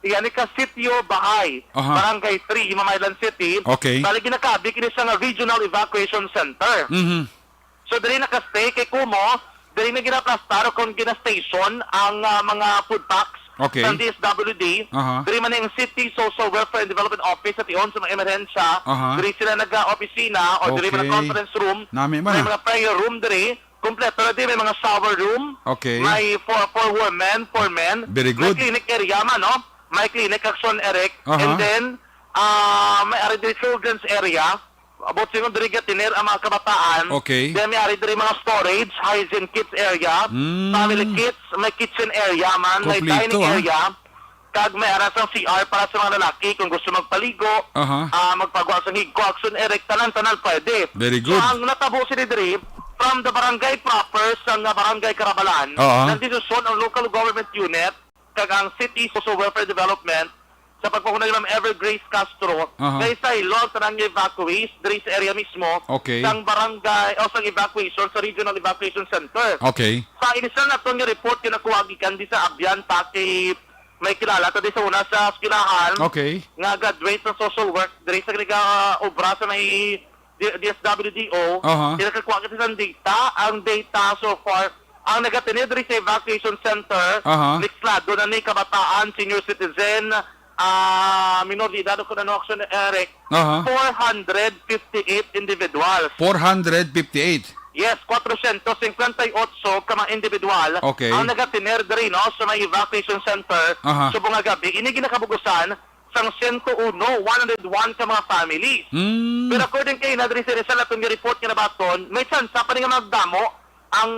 Iyan ni ka Sitio Bahay, Aha. Barangay three, Mamaylan City. Okay. Bali, ginakabig ini sa nga Regional Evacuation Center. Mhm. So, diri naka-stay kay kumo, diri na ginaplastar o kung gina-station ang, ah, mga food packs Okay. sa D S W D. Aha. Diri man ang City Social Welfare and Development Office sa tion sa mga emerhensya. Aha. Diri sila nag-opisina o diri man ang Okay. conference room. Nami man May na. mga prayer room diri. Kompleto na din, may mga shower room. Okay. May for, for women, for men. Very May good. clinic area man, no? May clinic, Action Eric. Aha. And then, ah, may ari diri children's area. About sa diri gatiner ang mga kabataan. Okay. Then may ari diri mga storage, hygiene kits area, Mm. family kits, may kitchen area man, may Kompleto, dining ah. area. Kag may ara sang C R para sa mga lalaki kung gusto magpaligo, Aha. ah, magpagawa sang higko, Action Eric, tanan-tanan pwede. Very good. So, ang natabo sini diri, from the barangay proper sa nga Barangay Karabalan, Oo. nandito son ang local government unit, kag ang City Social Welfare Development, sa pagpahunay ni Ma'am Evergrace Castro, Aha. kay sa ilog sa nang evacuees diri sa area mismo, Okay. sang barangay, o sang evacuation, sa Regional Evacuation Center. Okay. Sa initial naton nga report, yung nakuha gikan di sa Abyan, pa kay may kilala ta di sa una sa eskwelahan Okay. nga graduate sa social work diri sa nag-obra sa may D-, D S W D O, Aha. Pinakakuha kita sa data. Ang data so far, ang nagatinid diri sa evacuation center, Aha. Nikslado na ni kabataan, senior citizen, ah, minor de edad, o kung ano, Action Eric, Aha. four hundred fifty-eight individuals. Four hundred fifty-eight. Yes, kwatrosyentos singkwenta y otso ka mga individual Okay. ang nagatener diri, no, sa may evacuation center Aha. subong nga gabi. Ini ginakabugusan sang sento uno, one hundred one ka mga families. Mm. Pero according kay Nadri Rizal, aton nga report nga nabaton, may tsansa pa ni nga magdamo ang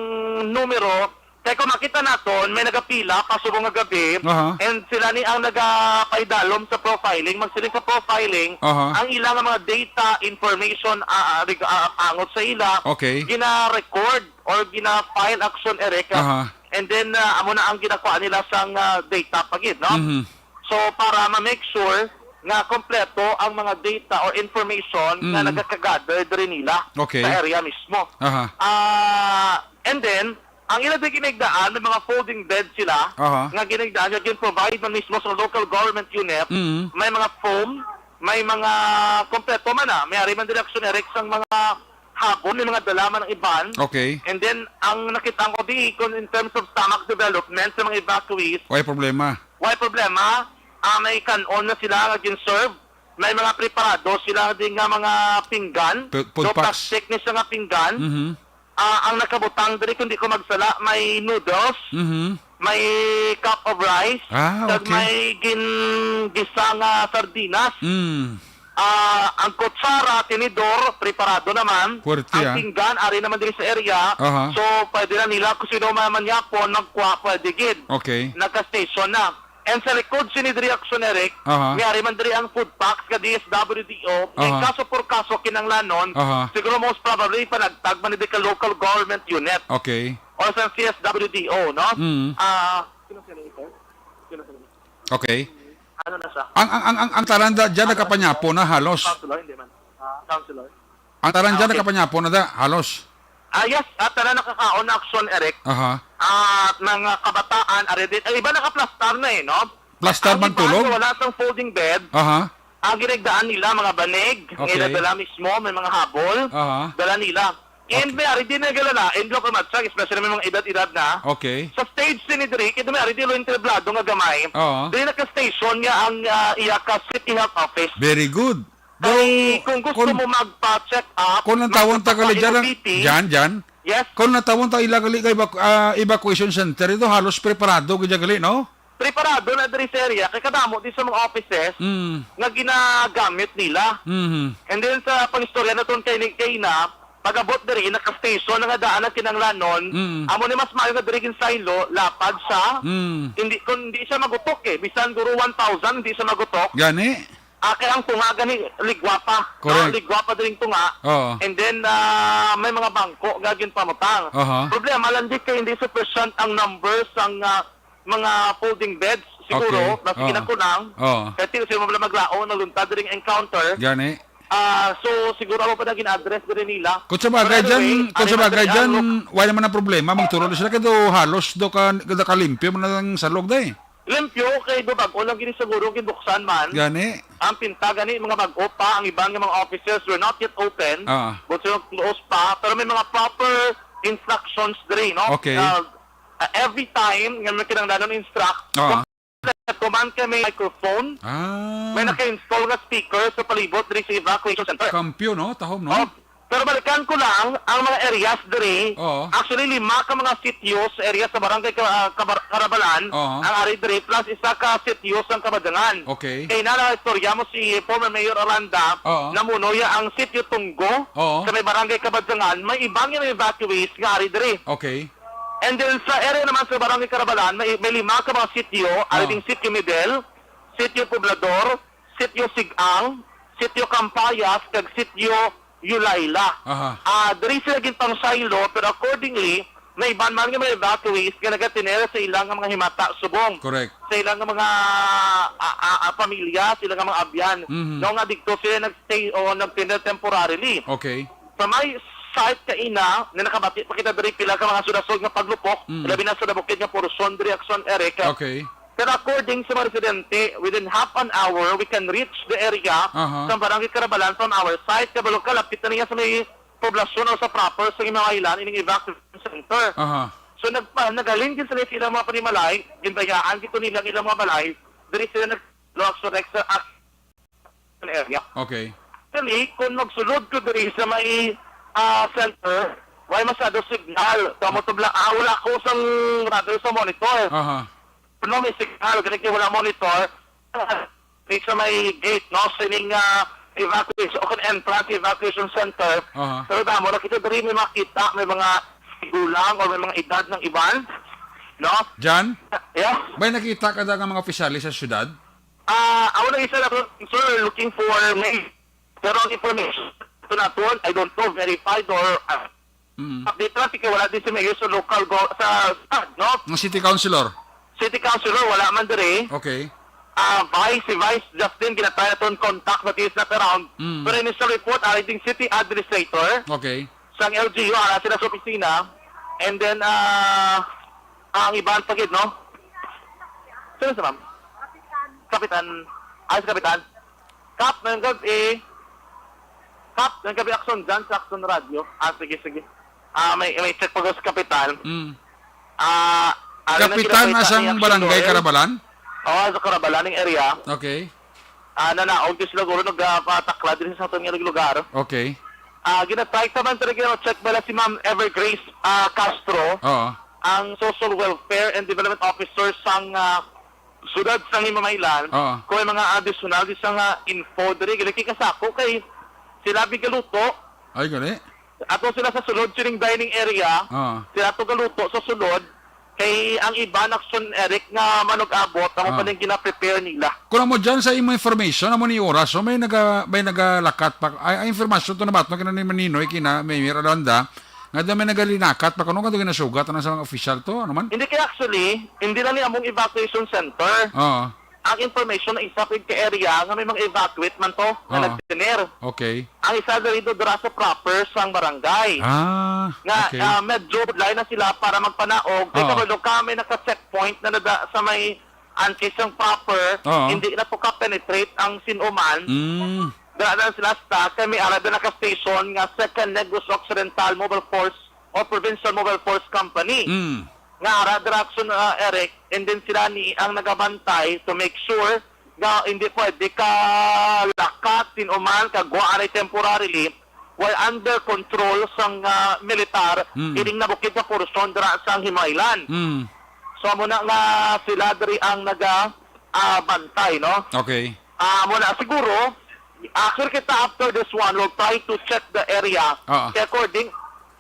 numero. Kay kung makita naton, may nagapila pasubong nga gabi, Aha. and sila ni ang nagapaidalom sa profiling. Magsiling sa profiling, Aha. ang ilang mga data, information, ah, ah, reg-, ah, angot sa ila, Okay. gina-record or gina-file action, Eric. Aha. And then, ah, amo na ang ginakuha nila sang, ah, data pa gid, no? Mhm. So, para ma-make sure nga kompleto ang mga data or information nga Mm. nagaka-gather diri nila Okay. sa area mismo. Aha. Ah, and then, ang ila di ginigdaan, may mga folding bed sila Aha. nga ginigdaan nga gin-provide man mismo sa local government unit. Mm. May mga foam, may mga kompleto man na. May ari man diri action, Eric, sang mga habon, may mga dala man ang iban. Okay. And then, ang nakita ko di, kung in terms of stomach development sa mga evacuees, Way problema. Way problema. Ah, may kanon na sila nga gin-serve. May mga preparado sila din nga mga pinggan. Pu-, food No packs. plastic ni siya nga pinggan. Mhm. Ah, ang nakabutang diri, kung di ko magsala, may noodles, Mhm. may cup of rice, Ah, kag okay. may gin-, gisa nga sardinas. Mm. Ah, ang kutsara, tinidor, preparado naman. Puwerte, Ang ah. pinggan, ari naman diri sa area. Aha. So, pwede na nila kung sino man manyapon, magkuha, pwede gid. Okay. Nagka-station na. And sa likod sini diri action, Eric, Aha. may ari man diri ang food packs ka D S W D O. May Aha. kaso por kaso kinanglanon, Aha. siguro most probably panagtag man diri ka local government unit Okay. or sa C S W D O, no? Mm. Ah, Okay. Ano na siya? Ang, ang, ang, ang, ang tanan da-, dyan Ano na siya? nakapanyapo na halos. Councilor, hindi man. Ah, councilor. Ang tanan Ah, dyan okay. nakapanyapo na da, halos. Ah, yes, at tanan nakakaon na action, Eric. Aha. At mga kabataan, ari din. Ang iba nakaplastar na eh, no? Plastar Ang man iba tulog? wala sang folding bed. Aha. Ang ginagdaan nila, mga banig, Okay. nga dala mismo, may mga habol, Aha. dala nila. And Okay. may ari din na galala, and local matchang, especially may mga edad-edad na. Okay. Sa stage sini diri, kaya may ari din lo yung entablado nga gamay. Oo. Diri naka-station nga ang, ah, iya ka City Health Office. Very good. Kay Pero kung gusto kung, mo magpa-check up, kung ang tawon ta gali dyan, magpapa-N O P T. dyan, dyan, Yes. Kung ang tawon ta ila gali kay evacu-, ah, evacuation center, ito halos preparado gid dyan gali, no? Preparado na diri sa area, kay kadamo di sa mga offices Mm. nga ginagamit nila. Mhm. And then sa pangistorya naton kay ni, kay na, pag-abot diri, naka-station na nga daan ang kinanglanon, Mm. amo ni mas maayo nga diri ginsaylo, lapad sa, Mm. hindi, kung hindi siya magutok eh, bisan guro one thousand, hindi siya magutok. Gani? Ah, kay ang tunga gani, ligwa pa. Correct. Ah, ligwa pa diri ang tunga. Oo. And then, ah, may mga bangko nga ginpamutang. Aha. Problema lang di kay hindi sufficient ang numbers sang, ah, mga folding beds, siguro, Okay. na sige Oo. na kulang. Oo. Kay ti-, sila mo lang maglaom, nagluntad diri ang encounter. Gani. Ah, so, siguro amo pa na gin-address diri nila. Kung sa bagay But anyway, dyan, kung sa ari man bagay diri ang dyan, look- wala naman ang problema. Magturo na sila. Kaya do halos do ka, do kalimpyo man ang salog da eh. Limpyo, kay do bag-o lang gini siguro ginbuksan man. Gani. Ang pinta gani, mga bag-o pa, ang iban nga mga offices were not yet open. Ah. But sila close pa, pero may mga proper instructions diri, no? Okay. Ah, ah, every time nga may kinahanglan instruct, Ah. Ito man kay may microphone. Ah. May naka-install nga speaker sa palibot diri sa evacuation center. Kampyo, no? Tahom, no? Oh, pero balikan ko lang, ang mga areas diri, Oo. actually, lima ka mga sitio sa area sa Barangay Ka-, ah, Kabar-, Karabalan, Oo. ang ari diri, plus isa ka sitio sa Kabadangan. Okay. Kay na, istorya mo si former Mayor Aranda, Oo. namuno ya ang sitio Tunggo Oo. sa may Barangay Kabadangan, may iba nga mga evacuees nga ari diri. Okay. And then sa area naman sa Barangay Karabalan, may, may lima ka mga sitio, Ah. ari ding Sitio Medel, Sitio Poblador, Sitio Sigang, Sitio Campayas, kag Sitio Yulayla. Aha. Ah, diri sila ginpangsaylo, pero accordingly, may iban man nga mga evacuees nga nagatinera sa ilang nga mga himata subong. Correct. Sa ilang nga mga, ah, ah, ah, pamilya, sa ilang nga mga abyan. Mhm. No, nga digto sila nagstay o nagtinera temporarily. Okay. Sa may site kaina, na nakabati pa kita diri pila ka mga sudasod nga paglupok, Mm. labi na sa nabukid nga porsyon diri, Action Eric. Okay. Pero according sa mga residente, within half an hour, we can reach the area Aha. sa Barangay Karabalan from our site. Kabalo ka, lapit na niya sa may poblasyon o sa proper sa Gimawailan, ining evacuation center. Aha. So, nagpa-, naghalin gid sila sa ilang mga panimalay, ginbayaan gid to nila ang ilang mga balay, diri sila nag-, Action Rex, sa area. Okay. Actually, kung magsulod ko diri sa may, ah, center, way masyado signal. Tamo tubla, ah, wala ko sang radar sa monitor. Aha. No, may signal, gani kay wala monitor. Ah, Di sa may gate, no? Sining, ah, evacuation, o kung entrance evacuation center. Aha. Pero damo, nakita diri may makita, may mga gulang o may mga edad ng iban, no? Jan, Yes? May nakita ka da nga mga opisyales sa syudad? Ah, ako na isa na to, sir, looking for me. Pero ang information ito na to, I don't know, verified or, ah, Mm. update lang, sige, wala din si Mayor sa local go, sa, sa, no? Ang city councilor? City councilor, wala man diri. Okay. Ah, vice, si Vice Justin, ginatry naton contact, but he's not around. Mm. Pero initial report, ari ding city administrator Okay. sang L G U, ara sila sa opisina. And then, ah, ang iban pa gid, no? Sino sa ma'am? Kapitan. Ay, si Kapitan. Kap, ngayong gabi. Kap, ngayong gabi, Action dyan sa Action Radio. Ah, sige, sige. Ah, may, may check pa ko sa Kapitan. Mm. Ah, ano na Kapitan, ginapita asang ni Action barangay Lawyer? Karabalan? Oo, sa Karabalan, yung area. Okay. Ah, nanaog din sila, guro, nagpatakla din sa aton nga lugar. Okay. Ah, ginatry naman talaga yung check bala si Ma'am Evergrace, ah, Castro, Oo. ang Social Welfare and Development Officer sang, ah, Sudad sang Himamaylan, Oo. kung may mga additional di sa nga info diri, gali kay kasako kay sila bigaluto. Ay, gali. Ato sila sa sulod, sining dining area, Oo. sila to galuto sa sulod, kay ang iba, Action Eric, nga manug-abot, amo Oo. pa ning gina-prepare nila. Kung mo dyan sa imo information, amo ni oras, so may naga-, may nagalakat pa, ay, ay, information to na ba? Ito, kina ni Maninoy, kina Mayor Alonda, nga daw may nagalinakat pa, kung ano ka daw ginasugat, ano sa mga official to, ano man? Hindi kay actually, hindi lang ni among evacuation center. Oo. Ang information na isa pig ka area nga may mga evacuate man to nga Oo. nagtener. Okay. Ang isa diri do dira sa proper sang barangay. Ah, Nga, okay. ah, medyo lain na sila para magpanaog. Kay Oo. kabalo ka, may naka-checkpoint na nada sa may antes sang proper, Oo. hindi na to ka-penetrate ang sin-o man. Mm. Dira na sila stuck, kay may ara na naka-station nga Second Negros Occidental Mobile Force o Provincial Mobile Force Company. Mm. Nga ara dira, Action, ah, Eric, and then sila ni ang nagabantay to make sure nga hindi pwede ka lakat sin-o man, ka gwa anay temporarily, while under control sang, ah, militar, Mm. ining nabukid nga porsyon dira sang Himamaylan. Mm. So, amo na nga sila diri ang naga, ah, bantay, no? Okay. Ah, amo na, siguro, ah, sure kita after this one, we'll try to check the area. Oo. Kay according,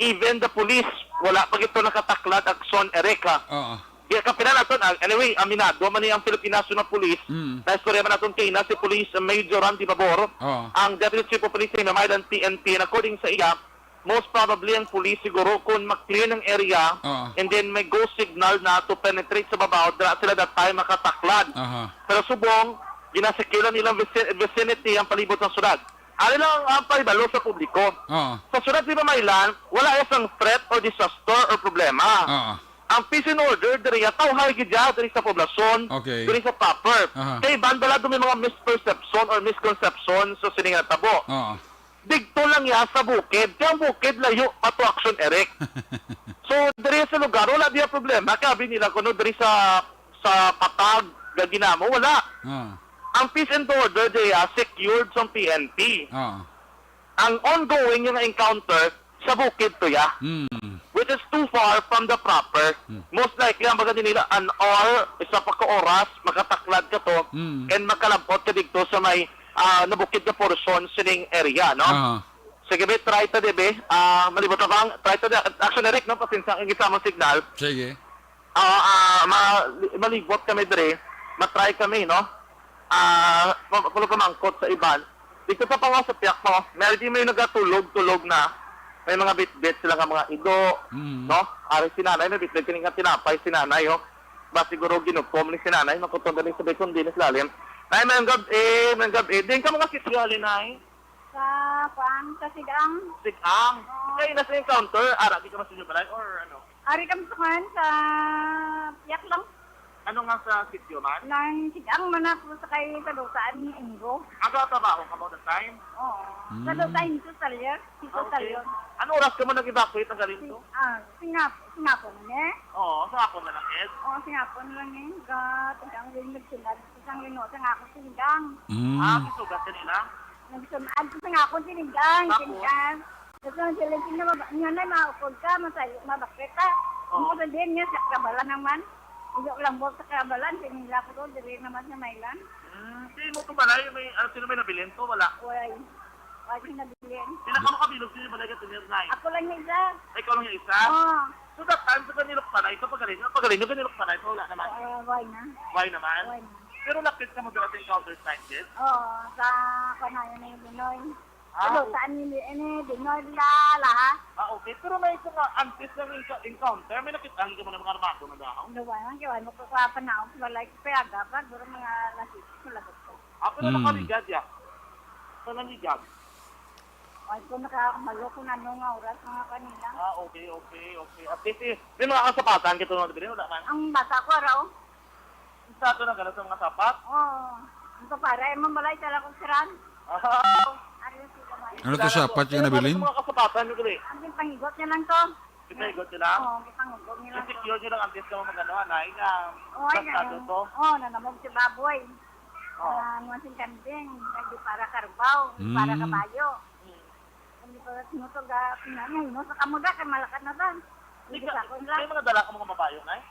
even the police, wala pa gito nakataklad, Action Eric, ha? Oo. Di, kapilan naton, ah, anyway, aminado man ni ang Philippine National Police. Mm. Na istorya man naton kay na si Police Major Randy Babor, Oo. ang Deputy Chief of Police sa Himamaylan P N P, and according sa iya, most probably ang police siguro kung ma-clear ng area, Oo. and then may go signal na to penetrate sa babaw, dira sila that time makataklad. Aha. Pero subong, ginasecure lang nilang vicin-, vicinity ang palibot ng syudad. Ari lang ang pahibalo sa publiko. Oo. Sa syudad sa Himamaylan, wala isang threat or disaster or problema. Oo. Ang peace and order diri, tawhay gid diri sa poblasyon, Okay. diri sa proper. Aha. Kay iban bala may mga misperception or misconception sa sini nga tabo. Oo. Digto lang ya sa bukid. Kaya ang bukid layo pa to, Action Eric. So, diri sa lugar, wala diya problema. Kaya abi nila kuno diri sa, sa Patag, Gaginamo, wala. Ah. Ang peace and order diya secured sa P N P. Ah. Ang ongoing yung encounter sa bukid to ya. Hmm. Which is too far from the proper. Hmm. Most likely, ang baga nila, an hour, isa pa ka oras, makataklad ka to, Hmm. and makalabot ka dito sa may, ah, nabukid na portion sining area, no? Ah. Sige, be, try ta, di, be. Ah, malibot na bang? Try ta, di. Action Eric, no? Pasensya, ang isa mo signal. Sige. Ah, ah, ma-, malibot kami, dre. Matry kami, no? Ah, pa-, pa-, pamangkot sa iban. Dito sa pangaw sa piyak mo, meron din may nagatulog-tulog na. May mga bitbit sila nga mga ido, Mm. no? Ari si nanay, may bitbit kini nga tinapay si nanay, oh. Ba siguro ginukom ni si nanay, makuton dali sa bekon din sa lalim. Nay, mayong gab-, eh, mayong gab-, eh. Din ka mga sityo, ali, nay? Sa, kuan, sa Sigang. Sigang? Oo. Kaya na sa encounter, ara, di ka mas inyo balay, or ano? Ari kami sa kuan, sa piyak lang. Ano nga sa sityo man? Nang Sigang man ako sa kay Kalutaan ni Ingo. Aga trabaho ka mo that time? Oo. Mm. Kalutaan dito sa Salyer. Dito Ah, sa okay. Salyer. Ano oras ka mo nag-evacuate ng galing to? Ah, singap, singapon, eh? Oo, sa ako na lang, Ed. Oo, singapon lang, eh. Ga, tagang rin nagsunod. Isang lino, sa nga ako sinigang. Mm. Ah, kisugat ka nila? Nagsunod ko sa nga ako sinigang. Tapos? Sinigang. Tapos ang sila, sino, maba-, nga na, maupod ka, masayo, mabakit ka. Oo. Ang mga din niya, sa kabala naman. Iyo lang buot sa Karabalan, si Mila ko, diri naman sa Mailan. Hmm, di mo to balay, may, ano, sino may nabilin to? Wala. Way. Way ko nabilin. Pila ka makabilog sa inyo balay ka tinir, Nay? Ako lang yung isa. Ay, ikaw lang yung isa? Oo. So that time, sa Ganilok Panay, sa Pagalinyo, Pagalinyo, Ganilok Panay, wala naman? Ah, way na. Way naman? Way na. Pero lapit ka mo dito sa encounter site, yes? Oo, sa Panayan na yung Binoy. Ah, Ano, okay. Saan yun? Ano, Binoy, Lala, ha? Ah, okay. Pero may isa nga, antes ng enco-, encounter, may nakita ang mga, mga armado na daw? Ano ba? Ang kiwan mo ko sa panahon, wala yung pera, dapat, duro mga alas six, malagot ko. Ah, pero Mm. nakaligad, ya? Sa naligad? Ay, kung nakakamalo kung ano nga oras, mga kanina. Ah, okay, okay, okay. At least, eh, may mga kasapatan ka ito, mga bibili, wala man. Ang bata ko, araw. Sa ato na gano'n sa mga sapat? Oo. Ang kapara, ay mamalay, tala kong siran. Ah. Ano to, sapat yung nabilin? Mga kasapatan, bibili. Ang panghigot niya lang to. Ginahigot nila? Oo, ginahigot nila to. Secure nyo lang ang test na mag-ano, anay, na Oo, ay, gastado na. To? Oo, nanamog si baboy. Oo. Ah, mga singkanding, hindi para karbaw, hindi para Mm. kabayo. Mm. Hindi para sinuto, ga-, pinanay, no? Sa kamuda, kay malakat na ba? Hindi Ika-, ka, kung may lang. Mga dala ka mga mabayo, nay?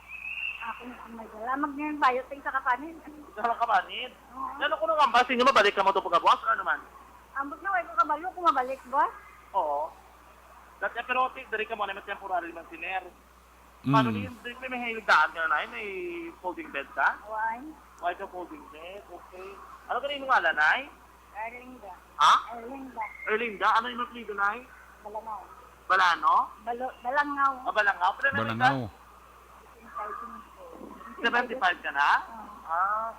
Ako na ang may dala. Mag-, yung bayo, ting sa kapanin. Sa kapanin? Oo. Ano ko nung ambas, inyo mabalik ka mo to pagkabuas, ano man? Ambot na, way ko kabalo kung mabalik, boss. Oo. Dati, pero ti-, diri ka mo na may temporary man si Ner. Paano Mm. ni, di, may, may daan ka na, nay? May folding bed ka? Why? Why ka folding bed? Okay. Ano ka na yung ngalan, nay? Erlinda. Ha? Erlinda. Erlinda? Ano yung apelyido, nay? Balangaw. Balano? Balo-, Balangaw. Ah, Balangaw. Pero may Balangaw. Seventy-five ka na? Oo. Ah.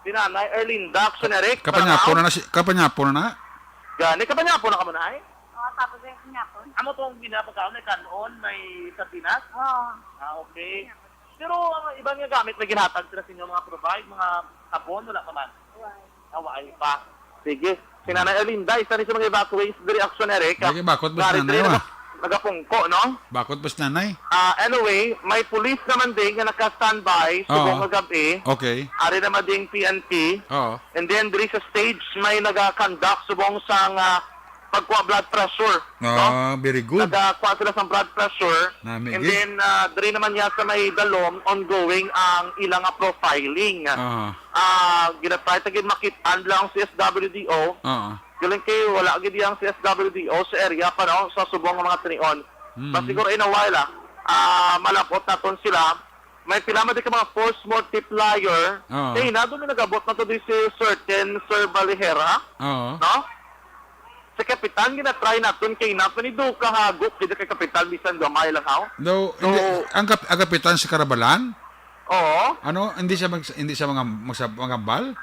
Si Nanay Erlinda Action Eric, Kapanyapo Balangaw? Na na si, kapanyapo na na? Gani, kapanyapo na ka mo, nay? Oo, tapos yung kapanyapo. Amo tong ginapagkaon, may kanon, may sardinas? Oo. Ah, okay. Pero ang iba nga gamit, may ginhatag sila sa inyo, mga provide, mga sabon, wala pa man? Wala. Ah, wala pa. Sige. Si Nanay Erlinda, isa ni sa mga evacuees diri, Action Eric. Lagi bakot ba si Nanay, diri, ah? Naga-, nagapungko, no? Bakot ba si Nanay? Ah, anyway, may pulis naman din nga naka-standby subong nga gab-i. Okay. Ari naman ding P N P. Oo. And then, diri sa stage, may naga-conduct subong sa nga pagkuha blood pressure, no? Ah, very good. Nagakuha sila sa blood pressure. Nami, and then, ah, diri naman niya sa may Dalom, ongoing ang ilang, ah, profiling. Ah. Ah, ginatry ta gid makit-an lang ang C S W D O. Ah. Galing kay wala gid ang C S W D O sa area pa, no? Sa subong nga mga tinion. Mm. But siguro in a while, ah, ah, malabot naton sila. May pila man di ka mga force multiplier. Oo. Kay na doon nagabot na to di si Certain Sir Valihera. Oo. No? Si Kapitan, ginatry naton kay na, panido ka hagok, di kay Kapitan, bisan gamay lang, haw? No, so, hindi, ang kap-, ang Kapitan si Karabalan? Oo. Ano, hindi siya mag-, hindi siya mga, magsa-, magambal?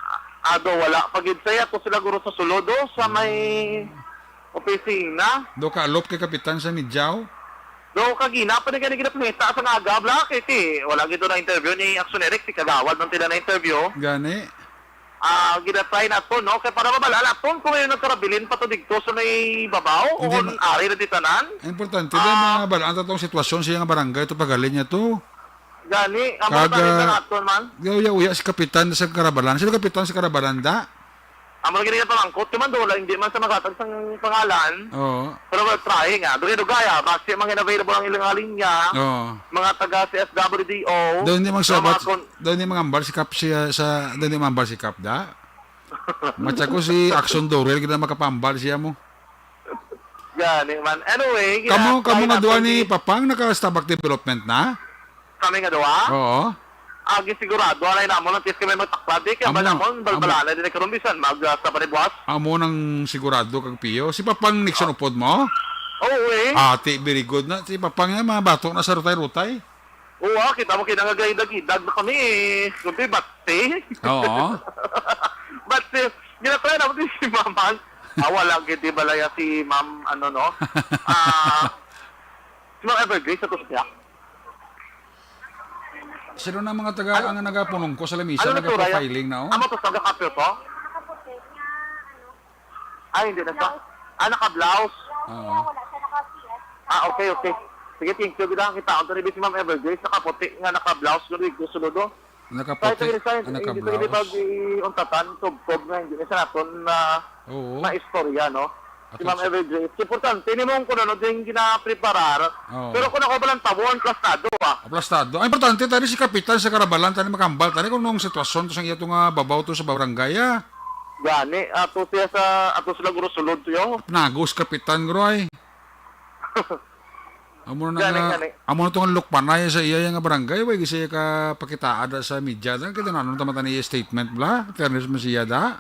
Ah, do, wala. Pag-, sa iya, to sila guro sa sulod, oh, sa may opisina. Do, kaalop kay Kapitan sa Midjaw? Do, kagina pa ni gani ginapangita sa nga aga, Black, eh, ti, wala gid na interview ni Action Eric, ti kagawad man tila na interview. Gani. Ah, ginatry nato, no? Kay para mabal-an naton kung may nagkarabilin pa to digto sa may babaw o kung ari na di tanan. Importante ba, ah, mga bal-an ta tong sitwasyon sa iyang barangay, to pagaling niya to. Gani, ang mga tayo na aton man. Gawya-uya si Kapitan sa Karabalan. Sino Kapitan sa Karabalan, da? Amo lagi niya pamangkot, kay man doon lang, hindi man sa maghatag sang pangalan. Oo. Pero we're trying, ah. Dugay-dugay, ah. Basi mga available ang ilang linya. Oo. Mga taga C S W D O. Daw hindi magsabat, daw hindi mangambal si Kap siya sa, daw hindi mangambal si Kap, da? Matsa ko si Action Dorel, kita makapambal siya mo. Gani man. Anyway, kamo, kamo nga duha ni Papang, naka-Stabak Development na? Kami nga duha? Oo. Ah, gisigurado, anay namon, ang tiyes kami magtaklad, eh, kaya ba namon, balbalala din karon bisan mag, ah, sa panibuas? Amo nang sigurado kag piyo. Si Papang Nixon upod mo? Oo, eh. Ati, very good na. Si Papang nga, mga bato na sa rutay-rutay. Oo, ah, kita mo, kinangagay-dagidag na kami, eh. Kundi, batsi. Oo. Batsi. Ginatry na mo din si Ma'am. Ah, wala, gid, di balaya si Ma'am, ano, no? Ah, si Ma'am Evergrace, sa to siya. Sino na mga taga ang nagapunong ko sa lamisa, ano na to, Ryan? Nagpa-filing na, oh. Amo to, taga kapyo to? Ay, hindi na sa, ah, naka-blouse. Oo. Ah, okay, okay. Sige, thank you. Gid ang kita, ang si Ma'am Evergrace, nakaputi nga naka-blouse, gud, gusto, do. Nakaputi, ah, naka-blouse. Hindi pag-iuntatan, tubtob nga, hindi na sa naton na, oo, na istorya, no? Si Ma'am Evergrace. Importante, ni mong kung ano din ginapreparar. Oo. Pero kung ako ba lang tawon, plastado, ah. Aplastado. Ang importante, tani si Kapitan sa Karabalan, tani makambal, tani kung nung sitwasyon to sa iya to nga babaw to sa barangay, ah. Gani, ato siya sa, ato sila guro sulod to, yo. Nagos Kapitan, guro, ay. Amo na Gani, nga, gani. Amo na to nga lukpanay sa iya nga barangay, way, kasi ka pakitaan da sa media, da, kita na, ano, tama tani iya statement, bla? Fairness mo siya, da?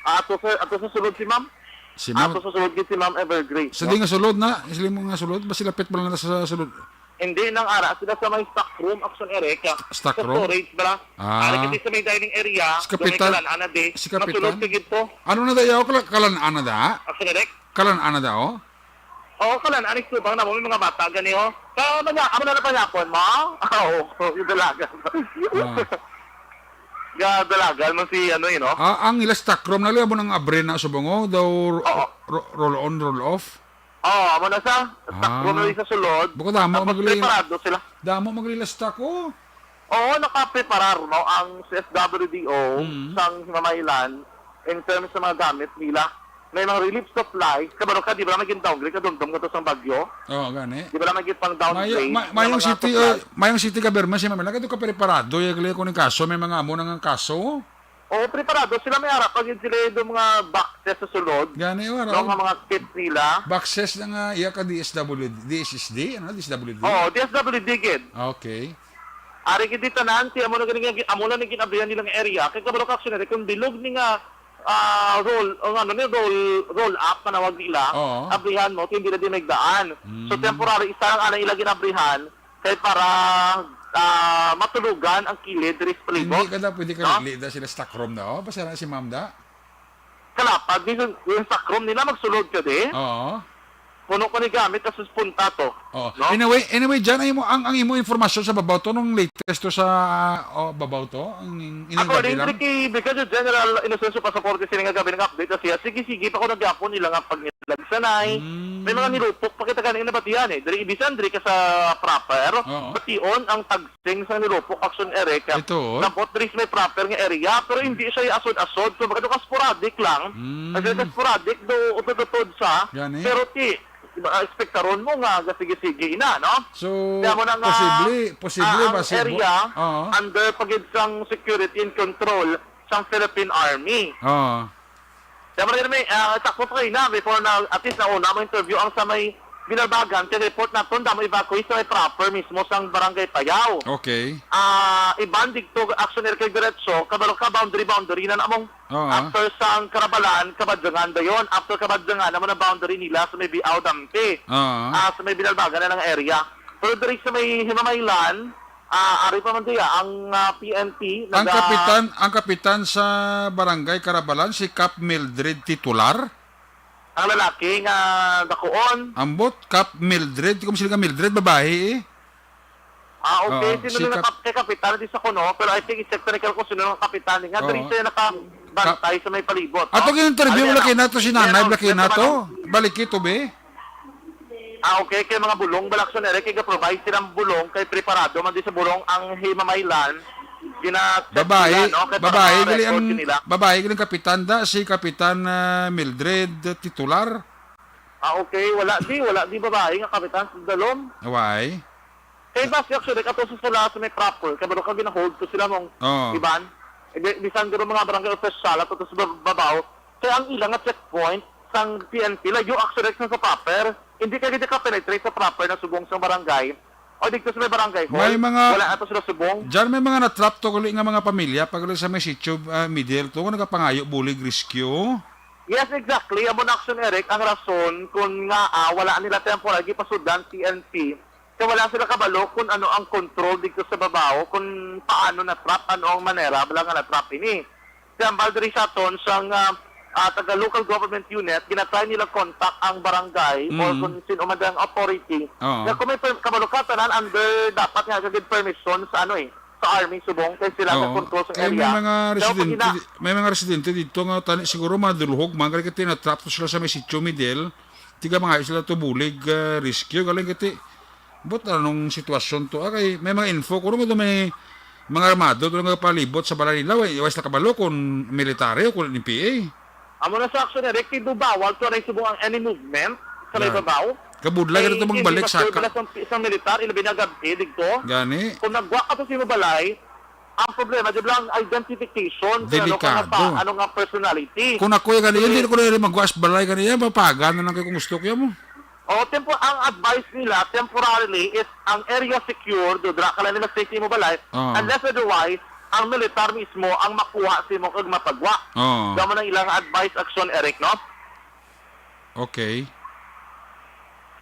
Ato sa, ato sa sulod si ma'am. Si ma'am? Ato sa sulod gid si Ma'am Evergrace, Sa no? Di nga sulod na, sila mo nga sulod, ba sila pit pala na sa sulod? Hindi, nang ara sila sa may stock room, Action Eric, ah, Stock sa room? Storage bala. Ah. Ari kasi sa may dining area, Si doon may Kapitan? Kalan-an na di. Si Kapitan? Masulod ka gid to. Ano na dayaw? Kala-, kalan-an na da? Action Eric? Kalan-an na da, oh? Oo, kalan-an, subang na mo, may mga bata gani, oh. Sa mga, amo na lang pangyapon mo? Ah, oo, yung dalaga. Ah. Ga dalagan man si ano, you know? Ah, ang ila stock room na liya mo nang abri na subong, oh, daw ro-, Oo. ro-, roll on, roll off? Oo, amo na sa stock Ah. room na sa sulod. Bukod damo Tapos magli-, preparado sila. Damo maglila stock, oh. Oo, nakapreparar, no, ang C S W D O Mm. sang Himamaylan in terms sa mga gamit nila. May mga relief supplies, kabalo ka, di ba may gin-downgrade, kadumdom ka to sang bagyo? Oo, gani. Di ba may gin pang Mayo, downgrade ma-, nga mayong mga city, supplies? Uh, mayong city government, si Mamela, kadto ka preparado, yung gali ko ng kaso, may mga amo na nga kaso. Oo, preparado sila, may ara pa gid sila yung mga boxes sa sulod. Gani, wala. No, nga mga kit nila. Boxes na nga, iya ka D S W D, D S S D, ano, D S W D? Oo, D S W D gid. Okay. Ari gid di tanan, ti amo na gani nga gi-, amo na ni ginabrihan nila nga area. Kay kabalo ka, actually, kung bilog ni nga, ah, roll, o ano ni, roll, roll up, manawag nila, Oo. abrihan mo, kay hindi na din nagdaan. So, Mm. temporary, isa lang ana ila ginabrihan, kay para, ah, matulogan ang kilid diri sa palibot. Hindi ka daw pwede ka No? lili da sila stock room daw. Basta na si ma'am da. Kalapad, di yung, yung stock room nila, magsulod ka di. Oo. Puno ko ni gamit, tapos punta to. Oo. No? Anyway, anyway, Jan, ang imo, ang, ang imo informasyon sa babaw to, nung latest to sa, oh, babaw to, ang in-, ining Ako, gabi din, lang? Ricky, Brigadier General Inocencio Pasaporte, sining nga gabi nag-update na siya. Sige, sige, pa ko nagyapon nila nga pag nilagsanay. Mm. May mga nilupok pa kita ganing nabatian eh. Diri, ibisan, diri ka sa proper, Oo. bation ang tag sing sa nilupok, Action Eric, Ito, oh. Nabot diri sa may proper nga area, pero hindi siya asod-asod. So, magkano ka sporadic lang. Mm. Kasi ka sporadic, do, utod-utod sa, Gani. pero ti, di ba, ekspektaron mo nga, gasige-sige ina, no? So, Kaya mo na nga, posible, posible ah, ang ba si area, Oo. under pagid sang security and control sang Philippine Army. Oo. Dapat rin may, ah, takot ko ina, before na, at least nauna mo interview ang sa may Binalbagan, kay report naton, damo evacuate sa may proper mismo sang Barangay Payaw. Okay. Ah, iban digto, Action Eric, kay diretso, kabalo ka, boundary, boundary na namong Oo. after sang Karabalan, Kabadyangan dayon. After Kabadyangan, naman ang boundary nila sa may Biao, Dampi. Oo. Ah, sa may Binalbagan na ng area. Pero diri sa may Himamaylan, ah, ari pa man diya, ang, ah, P N P, Ang naga- kapitan, ang kapitan sa Barangay Karabalan, si Cap Mildred Titular? Ang lalaki nga dakuon. Ambot, Cap Mildred. Di ko masin ka Mildred, babae eh. Ah, okay. Oh, Sino si na Cap- kap-, kay kapitan di sa kuno? Pero I think i-check na ni Kel kung sino ang kapitan. Nga, Oo. diri siya nakabantay Cap- sa may palibot, no? Ato ginterview, Ano wala yan, kayo na to, si nanay, ano? wala kayo na to. Ano? Balik ito, be. Ah, okay. Kay mga bulong, balakson, ere, kay ga-provide silang bulong, kay preparado man di sa bulong ang Himamaylan. Gina-check Babae, nila, no? Kay para babae, ma-record gali ang, nila. Babae, gali ang kapitan da, si Kapitan, ah, Mildred Titular. Ah, okay. Wala di, wala di babae nga kapitan sa dalom. Why? Kay basi actually, kato sa sila sa may proper, kay baro ka gina-hold ko sila mong Oo. iban. Eh, bi-, bisan guro mga barangay official, ato to sa bab-, babaw, kay ang ilang nga checkpoint, sang P N P, layo actually sa, sa proper. Hindi ka gid ka penetrate sa proper na subong sa barangay. O dito sa may barangay hall, May mga wala na to sila subong. Diyan may mga na-trap to gali nga mga pamilya, pag gali sa may sitio, ah, middle to, nga nagapangayo bulig rescue. Yes, exactly. Amo na, Action Eric, ang rason kung nga, ah, wala nila temporary gipasudlan P N P. Kay wala sila kabalo kung ano ang control dito sa babaw, kung paano na-trap, ano ang manera, bala nga na-trap ini. Kay ang bal diri sa aton, sang, ah, ah, taga local government unit, ginatry nila contact ang barangay Mm. or kung sino man ang authority. Oo. Na kung may per-, kabalo ka, tanan under, dapat nga gagawin permission sa ano eh, sa army subong, kay sila Oo. nag-control sa Kay area. may mga Pero pag residente, ina- di-, may mga residente dito nga tani siguro madulhog man, kaya tinatrap to sila sa may sitio middle, tiga mga sila to bulig, ah, rescue, galing kati, but anong sitwasyon to? Ah, kay may mga info, kung may mga armado to nga palibot sa balay nila, way, way sila kabalo kung military o kung N P A. Amo na sa action, Eric, di do bawal to na subong ang any movement sa may Yeah. babaw. Kabudlay ka dito magbalik, saka. Kay hindi masulod na sa, sa militar, ilabi na gab-i, digto. Gani. Kung nagwa ka sa imo balay, ang problema, di ba, ang identification, kung ano ka nga Delikado. ta-, ano nga personality. Kung ako yung ganyan, Kung hindi ko na rin magwas balay ganyan, papagan na lang kayo kung gusto ko mo. O, tempo, ang advice nila, temporarily, is ang area secure, do, dra ka lang nila safety mo balay, Oo. unless otherwise, ang militar mismo ang makuha sa imo kag mapagwa. Oo. Damo nang ilang advice, action, Eric, no? Okay.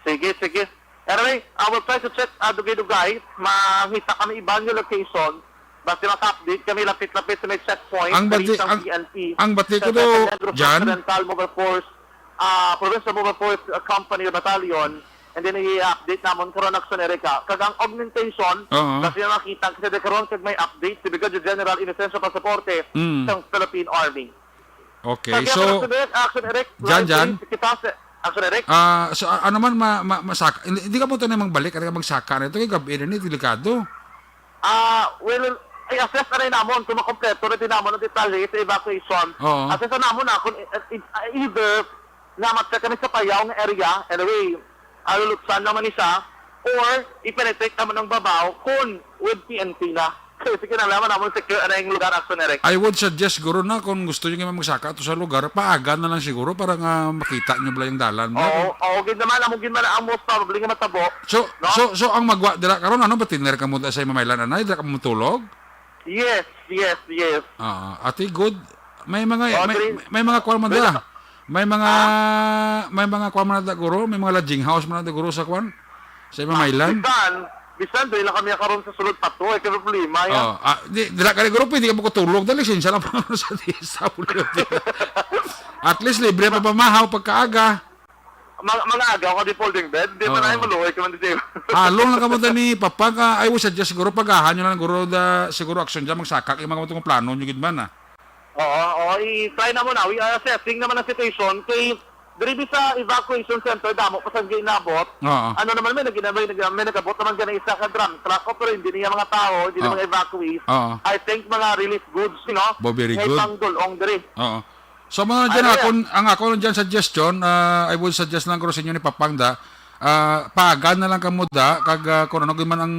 Sige, sige. Anyway, I will try to check, ah, dugay-dugay. Mangita kami iban yung location. Basta maka-update kami lapit-lapit sa may checkpoint, Ang bati, police ng ang, P N P, ang bati ko sa do, Negros Jan? Occidental Mobile Force, ah, Provincial Mobile Force, ah, Company or Battalion, and then i-update namon karon, Action Erica. Kag ang augmentation, Oo. basta makita, kasi di karon kag may update si Brigadier General Inocencio Pasaporte Mm. sa Philippine Army. Okay, Kaya so, Action Eric, Action Eric, Jan, live Jan? Kita sa Action Eric. Ah, so, a-, ano man ma-, ma-, masaka, hindi, hindi ka mo to na magbalik, ano ka magsaka na ito, kay gabi na ni, delikado. Ah, well, i-assess na rin namon kung makompleto na din namon ang detalye sa evacuation. Oo. Assess na namon na kung i-, i-, either na ma-check kami sa Payao nga area, anyway, alulutsan naman ni siya, or i-penetrate naman ang babaw kung with P N P na. Kaya sige na naman namon secure na yung lugar, Action Eric. I would suggest, guro, na kung gusto nyo nga magsaka to sa lugar, paaga na lang siguro para nga makita nyo bala yung dalan, no? Oo, oo, gid naman, amo gid man ang most probably nga matabo. So, No? so, so ang magwa dira karon, ano ba, tiner ka mo sa mamaylan, anay? Dira ka mo tulog? Yes, yes, yes. Ah, ati, good. May mga, Oh, may, diri. may mga kwan man Diri da. na. May mga, Ah? may mga kwan man da, guro. May mga lodging house man da, guro, sa kwan. Sa Ah, mamaylan. bisan, bisan, diri lang kami karon sa sulod pa to. Eh, kay problema yan. Oh, ah, di, dira ka ni, guro, pwede ka magkutulog. Dali, sinsya lang pa sa D S W D. At least, libre pa pamahaw pagkaaga. Mga, mga agaw ka di folding bed, di man Oo. Ay maluoy ka man di, Dave. Halong lang ka mo, Dani. Papa ka, I would suggest siguro pagahan nyo lang, guro, da, siguro action dyan, magsakak yung mga itong plano nyo, gid man, ah. Oo, oo, i-try na mo na. We are assessing naman ang situation. Kay, diri di sa evacuation center, damo pa sa ginabot. Oo. Ano naman, may nag-, may nag-, may nagabot naman gani isa ka drum truck, oh, pero hindi niya mga tao, hindi Oo. na mga evacuees. Oo. I think mga relief goods, you know? Bo, very May good. pangdulong diri. Oo. So, mga dyan, Ano yan? akon, ang ako lang dyan suggestion, ah, I would suggest lang ko sa inyo ni Papangda, ah, paaga na lang kamo da, kag, ah, kung ano man ang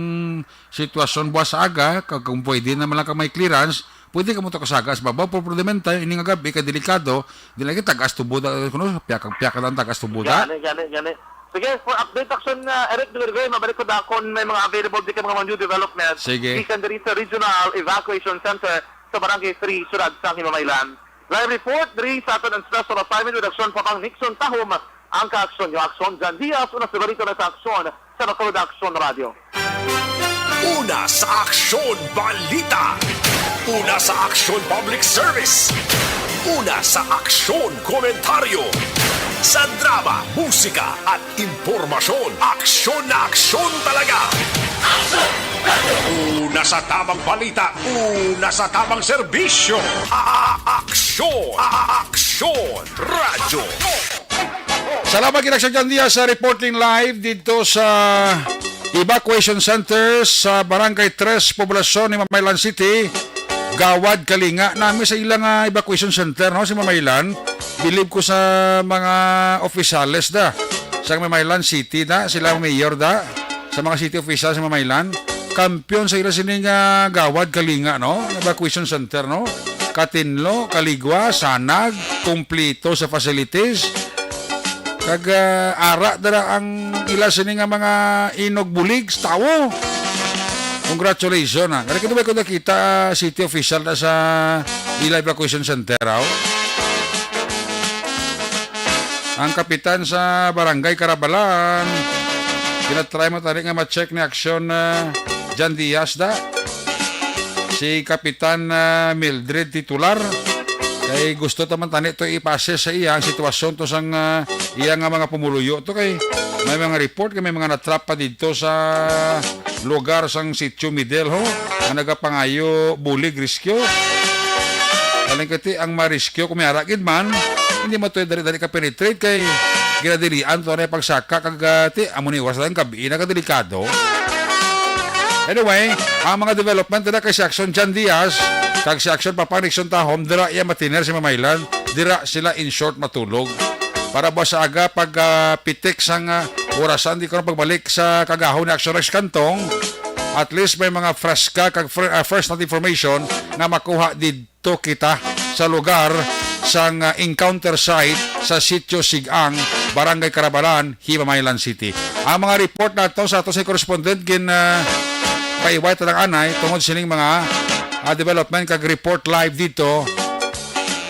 sitwasyon buwas sa aga, kag kung pwede naman lang ka may clearance, pwede kamo to kasaga sa babaw. Pero for the meantime, ini nga gabi, kay delikado, di lagi tagas tubo da, kuno, piyakag-piyakag lang tagas tubo da. Gani, gani, gani. Sige, for update, Action, ah, Eric Dulirgoy, mabalik ko da kung may mga available di ka mga new developments. Sige. Gikan diri sa Regional Evacuation Center sa Barangay three, Siyudad sang Himamaylan. Live report diri sa aton ang Special Assignment with Action Papang Nixon Tahom, ang kaaksyon nyo, Action Jan Diaz, una sa balita na sa Aksyon sa Bacolod Action Radio. Una sa Aksyon Balita. Una sa Aksyon Public Service. Una sa Aksyon Komentaryo. Sa drama, musika, at impormasyon, aksyon na aksyon talaga. Una sa tamang balita, una sa tamang serbisyo. A-, a-, aksyon, a-, a-, aksyon, radyo. Salamat kay Aksyon Jan Diaz sa reporting live dito sa evacuation center sa Barangay Tres, Poblacion, Himamaylan City. Gawad Kalinga nami sa ilang, ah, evacuation center, no, sa Mamaylan. Bilib ko sa mga opisyales da sa Mamaylan City da, sila mayor da, sa mga city officials sa Mamaylan. Kampiyon sa ila sini nga Gawad Kalinga, no? Evacuation center, no? Katinlo, kaligwa, sanag, kumplito sa facilities. Kag, ah, ara dira ang ila sini nga mga inog bulig sa tawo. Congratulations, ah. Kani kito ba ko nakita, ah, city official na sa ila evacuation center, aw? Ang kapitan sa Barangay Carabalan, ginatry mo tani nga ma-check ni Aksyon, ah, Jan Diaz da. Si Kapitan, ah, Mildred Titular. Kay gusto ta man tani to ipase sa iya ang sitwasyon to sang, ah, iya nga mga pumuluyo to, kay may mga report kay may mga natrap pa didto sa lugar sang Sitio Midelho nga nagapangayo bulig rescue. Aling kati ang ma-rescue kung may ara gid man, hindi mo to dali-dali ka penetrate kay ginadilian to na pagsaka kag, ah, ti, amo ni oras lang gabi na kadelikado. Anyway, ang mga development dira kay si Action Jan Diaz kag si Action Papang Nixon Tahom, dira iya matiner si Mamaylan, dira sila in short matulog. Para buwas sa aga, pag, ah, pitik sang, ah, orasan, di ko na pagbalik sa kagahon ni Action Rex Cantong, at least may mga freska kag fir-, ah, first hand information nga makuha didto kita sa lugar sang, ah, encounter site sa Sitio Sigang, Barangay Carabalan, Himamaylan City. Ang mga report nato sa ato sa correspondent gin, ah, paiway ta lang anay tungod sining mga, ah, development kag report live dito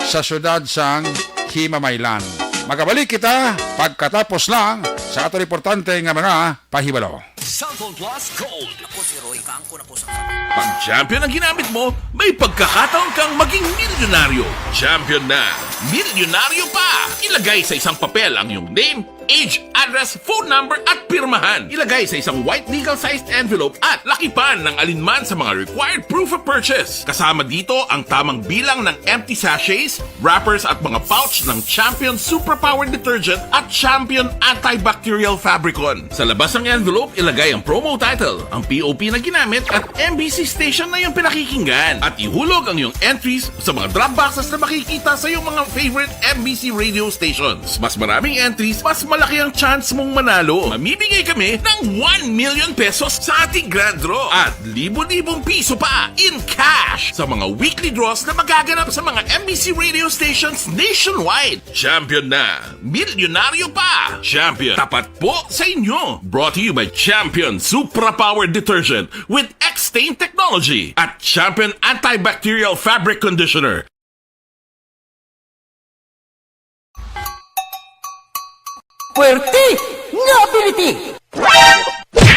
sa siyudad sang Himamaylan. Magabalik kita pagkatapos lang sa aton importante nga mga pahibalo. Cellphone Plus Gold. Ako si Roy, kaangkon ako sa Pag champion ang ginamit mo, may pagkakataon kang maging milyonaryo. Champion na, milyonaryo pa! Ilagay sa isang papel ang iyong name, age, address, phone number, at pirmahan. Ilagay sa isang white legal-sized envelope at lakipan ng alinman sa mga required proof of purchase. Kasama dito ang tamang bilang ng empty sachets, wrappers, at mga pouch ng Champion Superpower Detergent at Champion Antibacterial Fabricon. Sa labas ng envelope, ilagay ang promo title, ang P O P na ginamit, at M B C station na iyong pinakikinggan. At ihulog ang iyong entries sa mga drop boxes na makikita sa iyong mga favorite M B C radio stations. Mas maraming entries, mas malaki ang chance mong manalo. Mamimigay kami ng one million pesos sa ating grand draw at libo-libong piso pa in cash sa mga weekly draws na magaganap sa mga M B C radio stations nationwide. Champion na! Milyonaryo pa! Champion, tapat po sa inyo! Brought to you by Champion Supra Power Detergent with X-Stain Technology at Champion Antibacterial Fabric Conditioner. Puwerte nga ability!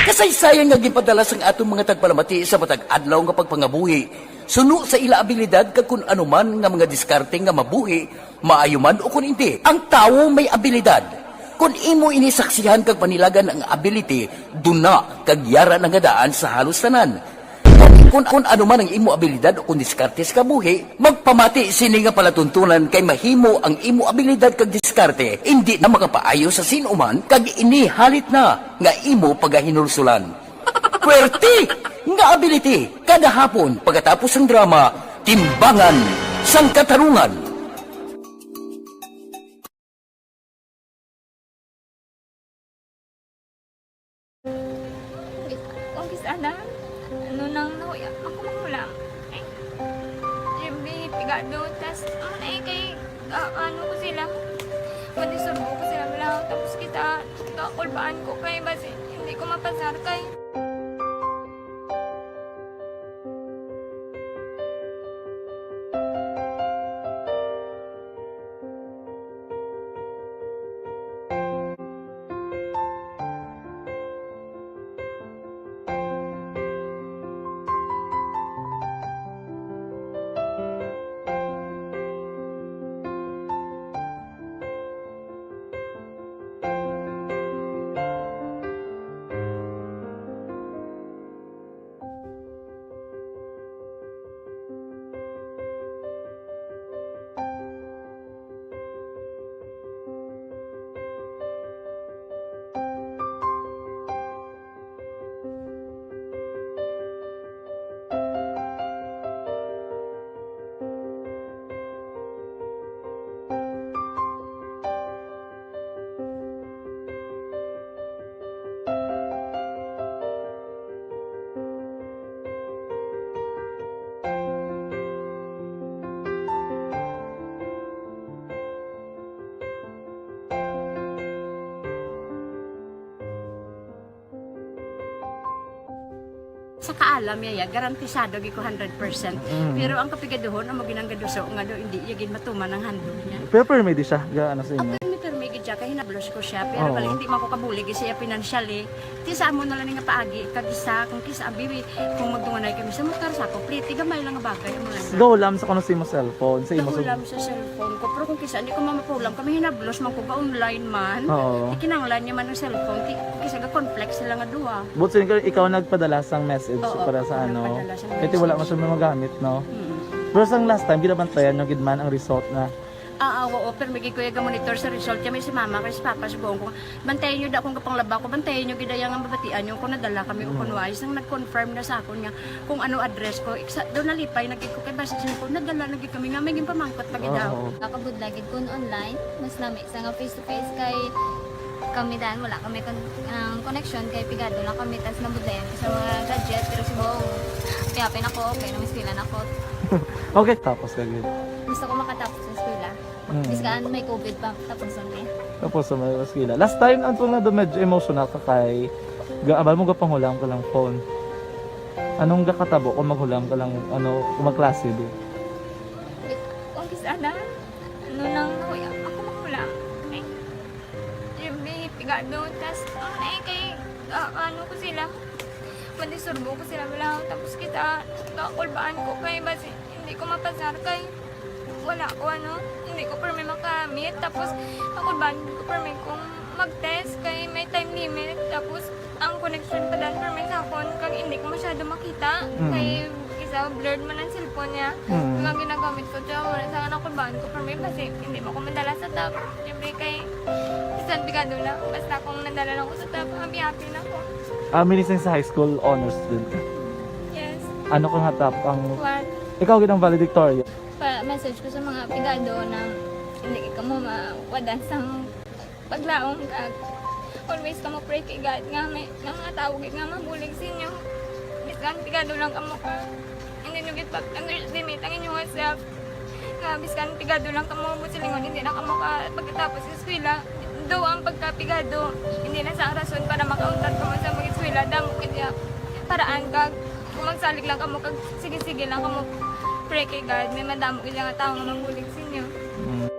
Kasaysayan nga ginpadala sang aton mga tagpalamati sa matag adlaw nga pagpangabuhi suno sa ila abilidad kag kun ano man nga mga diskarte nga mabuhi, maayo man o kun indi, ang tawo may abilidad. Kon imo ini saksihan kag panilagan ang ability, duna kag yara na nga daan sa halos tanan. Kon, kon ano man ang imo abilidad o kon diskarte sa kabuhi, magpamati sini nga palatuntunan kay mahimo ang imo abilidad kag diskarte indi na makapaayo sa sin-o man kag ini halit na nga imo pagahinulsulan. Puwerte nga ability kada hapon pagkatapos sang drama, Timbangan sang Katarungan. Kung kis-, ana, ano nang nahuya, ako makulang. Ay, Jimmy, pigado, tas, ano na eh, kay, ah, ano ko sila, pwede surbo ko sila, wala, tapos kita, kakulbaan ko kay, basi, hindi ko mapasar kay. Sa kaalam niya, ya, garantisado gyud ko hundred percent. Mm. Pero ang kapigaduhon, amo ginang gaduso nga do, hindi iya gid matuman ang handog niya. Pero permi di siya, ga, ano sa inyo? Permi, permi gid siya, kay hinablos ko siya. Pero Oo. Bali, hindi man ko kabulig siya financially. Ti sa amo na lang nga paagi, kag isa, kung kisa, abi, kung magtunganay kami sa motor, sa ako, pliti, gamay lang nga bagay, amo lang. Gahulam sa kuno sa imo cellphone, sa imo sa Gahulam sa cellphone ko. Pero kung kisa, hindi ko mamapulam, kami hinablos man ko, ga-online man. Oo. Ikinanglan niya man ang cellphone, ti, kung kisa, ga-conflict sila nga duha. But since ikaw nagpadala sang message Oo, para sa ako ano, nagpadala sang kaya wala message. Masyadong magamit, no? Mm. Pero sang last time, ginabantayan nyo gid man ang result na Ah, ah, oo, pero may gid ko iya ga-monitor sa result. Kaya may si mama, kay si papa, si buong ko. Bantayan niyo da kung kapanglaba ko, bantayan niyo gid iya nga mabatian niyo kung nadala kami o kung Mm. wala. Isang nag-confirm na sa akon nga kung ano address ko. Iksa, daw nalipay na gid ko kay basi siya ko, nadala na gid kami nga may ginpamangkot pa gid daw. Oo. Nakabudlay gid kun online, mas nami sa nga face to face kay kami dan, wala kami kon-, ang connection kay pigado lang kami, tas nabudlayan ko sa mga gadget, pero si Bong, happy-happy na ko, okay na, may eskwela na ko. Okay, tapos ka gid. Gusto ko makatapos sa eskwela. Mm. Biskan may covid pa, tapos ang day. Tapos sa may eskwela. Last time, ang tunga do medyo emotional ka kay ga-, abal mo gapanghulam ka lang phone. Anong gakatabo kung maghulam ka lang, ano, kung magklase di? Kung kis-a na, ano nang nahuya, ako maghulam. Eh, yung may pigado, tas, ah, eh, kay, ah, ano ko sila, madisturbo ko sila, wala. Tapos kita, kakulbaan ko kay basi, hindi ko mapasar kay wala ko, ano, hindi ko permi makamit. Tapos, kakulbaan ko permi kung mag-test kay may time limit. Tapos, ang connection pa dan permi sa akon, kag hindi ko masyado makita. Mm. Kay, isa, blurred man ang cellphone niya. Mm. Kag ang ginagamit ko, siya, wala sa kakulbaan ko permi, basi, hindi mo ko madala sa top. Siyempre, kay, bisan pigado lang, basta kung nadala lang ko sa top, happy-happy na ko. Ah, minising sa high school, honor student ka? Yes. Ano ka nga top? Ang One. Ikaw gid ang valedictorian? Pa-message ko sa mga pigado na hindi kamo mawadan sang paglaom, kag always kamo pray kay God nga may, nga mga tawo gid nga mabulig sa inyo. Bisan pigado lang kamo ka, hindi nyo gid pag-underestimate ang inyong self. Nga biskan pigado lang kamo, buot silingon, hindi na kamo ka pagkatapos sa eskwela. Daw ang pagkapigado, hindi na sa rason para makauntat kamo sa mag-eskwela. Damo gid ya paraan kag kung magsalig lang kamo kag sige-sige lang kamo pray kay God, may madamo gid nga tawo nga magbulig sa inyo. Mm.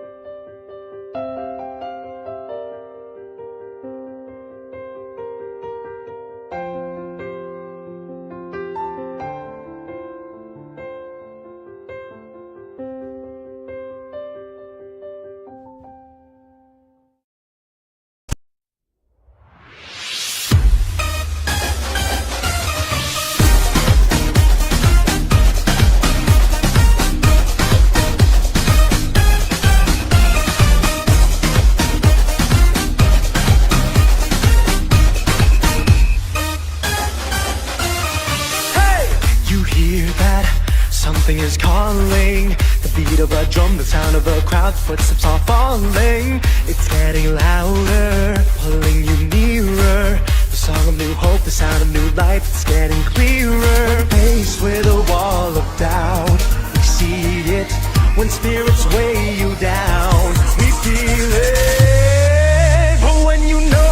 Hey! You hear that? Something is calling. The beat of a drum, the sound of a crowd, footsteps are falling. It's getting louder, pulling you nearer. The song of new hope, the sound of new life, it's getting clearer. When faced with a wall of doubt, we see it. When spirits weigh you down, we feel it. But when you know,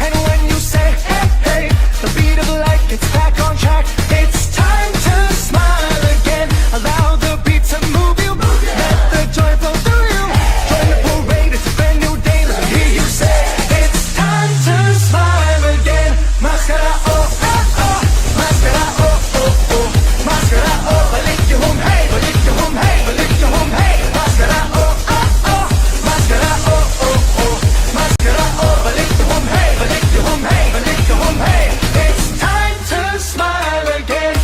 and when you say, "Hey, hey," the beat of life gets back on track. It's time to smile again. Allow the beat to move you. Let the joy flow through you. Join the parade, it's a brand new day. Let me hear you say, "It's time to smile again." Maskara, oh, oh, oh. Maskara, oh, oh, oh. Maskara, oh, balik yung hum, hey, balik yung hum, hey, balik yung hum, hey. Maskara, oh, oh, oh. Maskara, oh, oh, oh. Maskara, oh, balik yung hum, hey, balik yung hum, hey, balik yung hum, hey. It's time to smile again.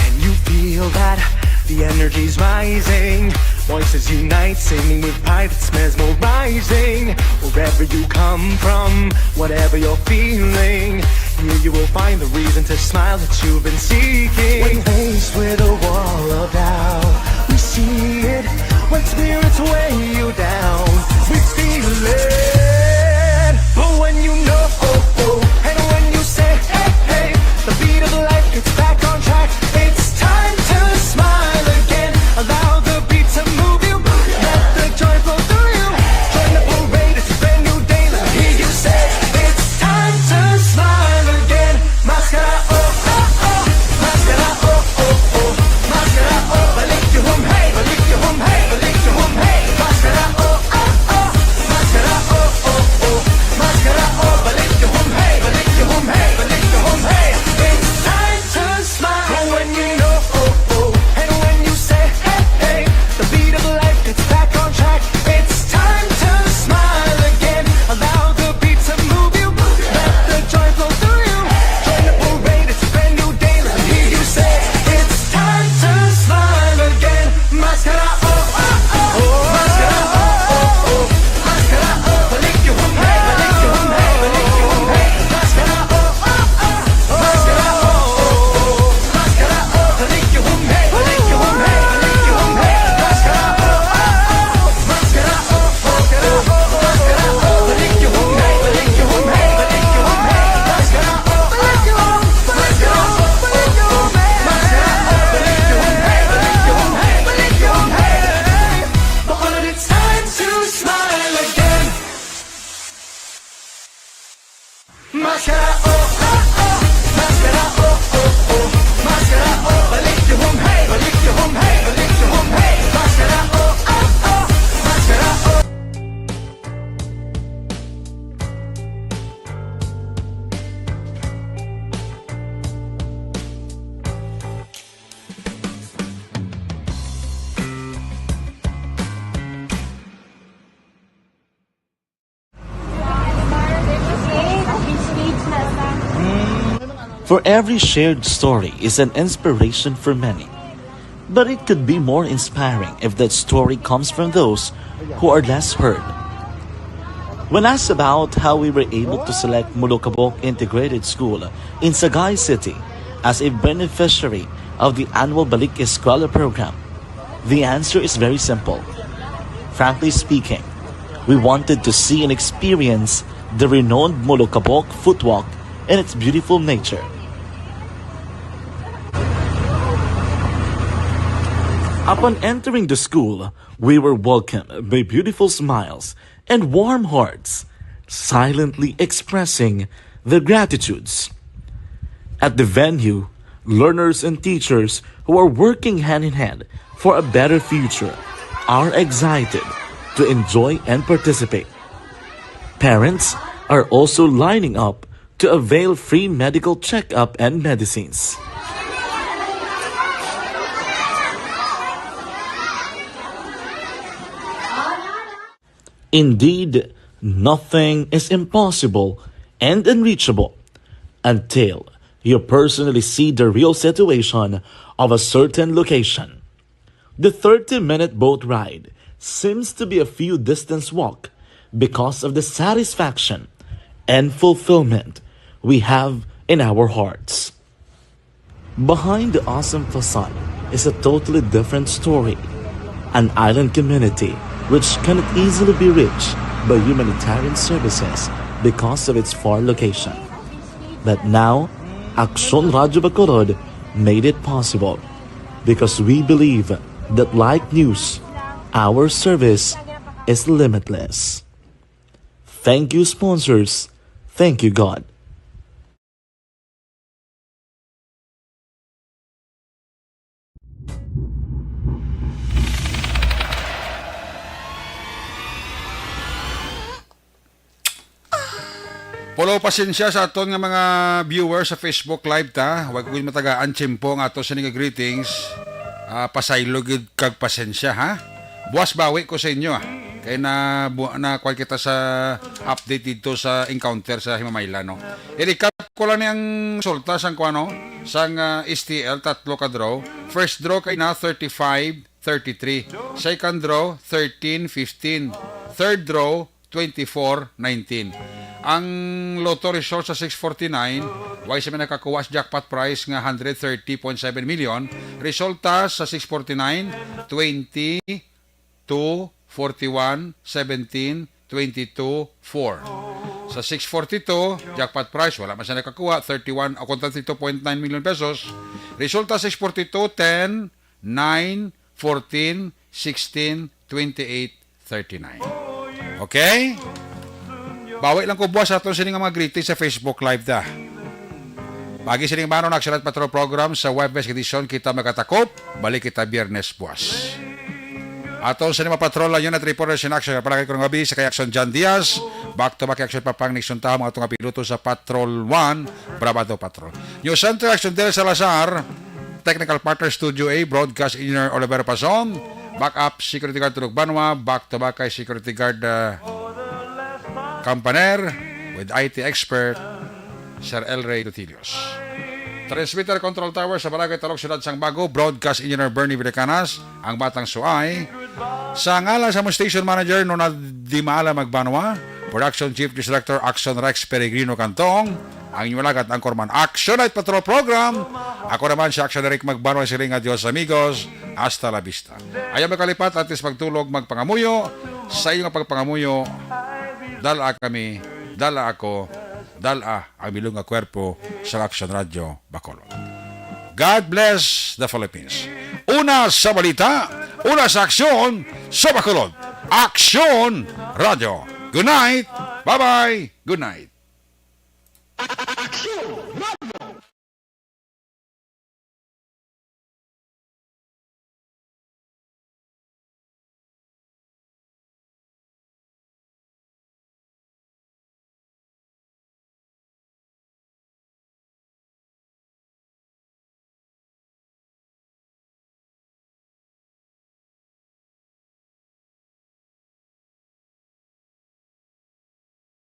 And you feel that the energy's rising. Voices unite, singing with pride, it's mesmerizing. Wherever you come from, whatever you're feeling, here you will find the reason to smile that you've been seeking. When faced with a wall of doubt, we see it. When spirits weigh you down, we feel it. But when you know, oh, oh, and when you say, "Hey, hey," the beat of life gets back on track. It's time to smile again. Allow the beat to move you. Let the joy flow through you. Join the parade, it's a brand new day. Let me hear you say, "It's time to smile again." Maskara, oh, oh, oh. Maskara, oh, oh, oh. Maskara, oh, balik yung hum, hey, balik yung hum, hey, balik yung hum, hey. Maskara, oh, oh, oh. Maskara, oh, Maskara, oh, oh, oh. Maskara, oh, oh, oh. Maskara, oh, balik to home, hey. Balik to home, hey. Balik to home, hey. Maskara, oh, oh, oh. Maskara, oh. For every shared story is an inspiration for many. But it could be more inspiring if that story comes from those who are less heard. When asked about how we were able to select Molokabok Integrated School in Sagay City as a beneficiary of the annual Balik Eskwela program, the answer is very simple. Frankly speaking, we wanted to see and experience the renowned Molokabok footwalk and its beautiful nature. Upon entering the school, we were welcomed by beautiful smiles and warm hearts, silently expressing their gratitudes. At the venue, learners and teachers who are working hand in hand for a better future are excited to enjoy and participate. Parents are also lining up to avail free medical checkup and medicines. Indeed, nothing is impossible and unreachable until you personally see the real situation of a certain location. The thirty-minute boat ride seems to be a few distance walk because of the satisfaction and fulfillment we have in our hearts. Behind the awesome facade is a totally different story. An island community which cannot easily be reached by humanitarian services because of its far location. But now, Aksyon Radyo Bacolod made it possible because we believe that, like news, our service is limitless. Thank you, sponsors. Thank you, God. Pulo pasensya sa aton nga mga viewers sa Facebook Live ta. Wa ko gid matagaan tiyempo ang ato sini nga greetings. Ah, pasaylo gid kag pasensya, ha. Buwas bawi ko sa inyo, ah. Kay na, bu-, na kuwan kita sa update dito sa encounter sa Himamaylan, no. I-recap ko lang ni ang resulta sang kuwan, no, sang, ah, S T L, tatlo ka draw. First draw kay na thirty-five thirty-three. Second draw, thirteen fifteen. Third draw, twenty-four nineteen. Ang lotto result sa six forty-nine, way sa may nakakuha sa jackpot prize nga hundred thirty point seven million, resulta sa six forty-nine, twenty, two, forty-one, seventeen, twenty-two, four. Sa six forty-two, jackpot prize, wala man siya nakakuha, thirty-one, o kung thirty-two point nine million pesos. Resulta, six forty-two, ten, nine, fourteen, sixteen, twenty-eight, thirty-nine. Okay? Bawi lang ko buwas sa aton sini nga mga greetings sa Facebook Live ta. Pagi sini, mano, ang Action Night Patrol Program sa Webes edition. Kita magkatakop. Balik kita Biyernes buwas. Aton sini mga patrol, Unit Reporters in Action. Palagi ko nga bi sa kay Action John Diaz. Back to back Action Papang Nixon Taha, mga tunga piloto sa Patrol one, Brabado Patrol. News Center, Action Del Salazar. Technical Partner, Studio A, Broadcast Engineer Oliver Pason, Backup Security Guard Tulog Banwa, back to back kay Security Guard, uh, Campaner, with I T expert, Sir El Rey Lutilios. Transmitter Control Tower sa Barangay Talog, Siyudad sang Bago, Broadcast Engineer Bernie Villecanas, ang Batang Suay. Sa ngalan sa among Station Manager, Nona Dimala Magbanwa, Production Chief News Director Axon Rex Peregrino Cantong, ang inyong alagad, Anchorman, Action Night Patrol Program. Ako naman si Action Eric Magbanwa, siring nga, Dios amigos, hasta la vista. Ayaw magkalipat, antes magtulog, magpangamuyo. Sa inyong pagpangamuyo, dala kami, dala ako, dala ang bilog nga kwerpo sa Action Radio Bacolod. God bless the Philippines. Una sa balita, una sa aksyon sa Bacolod. Action Radio. Good night. Bye-bye. Good night.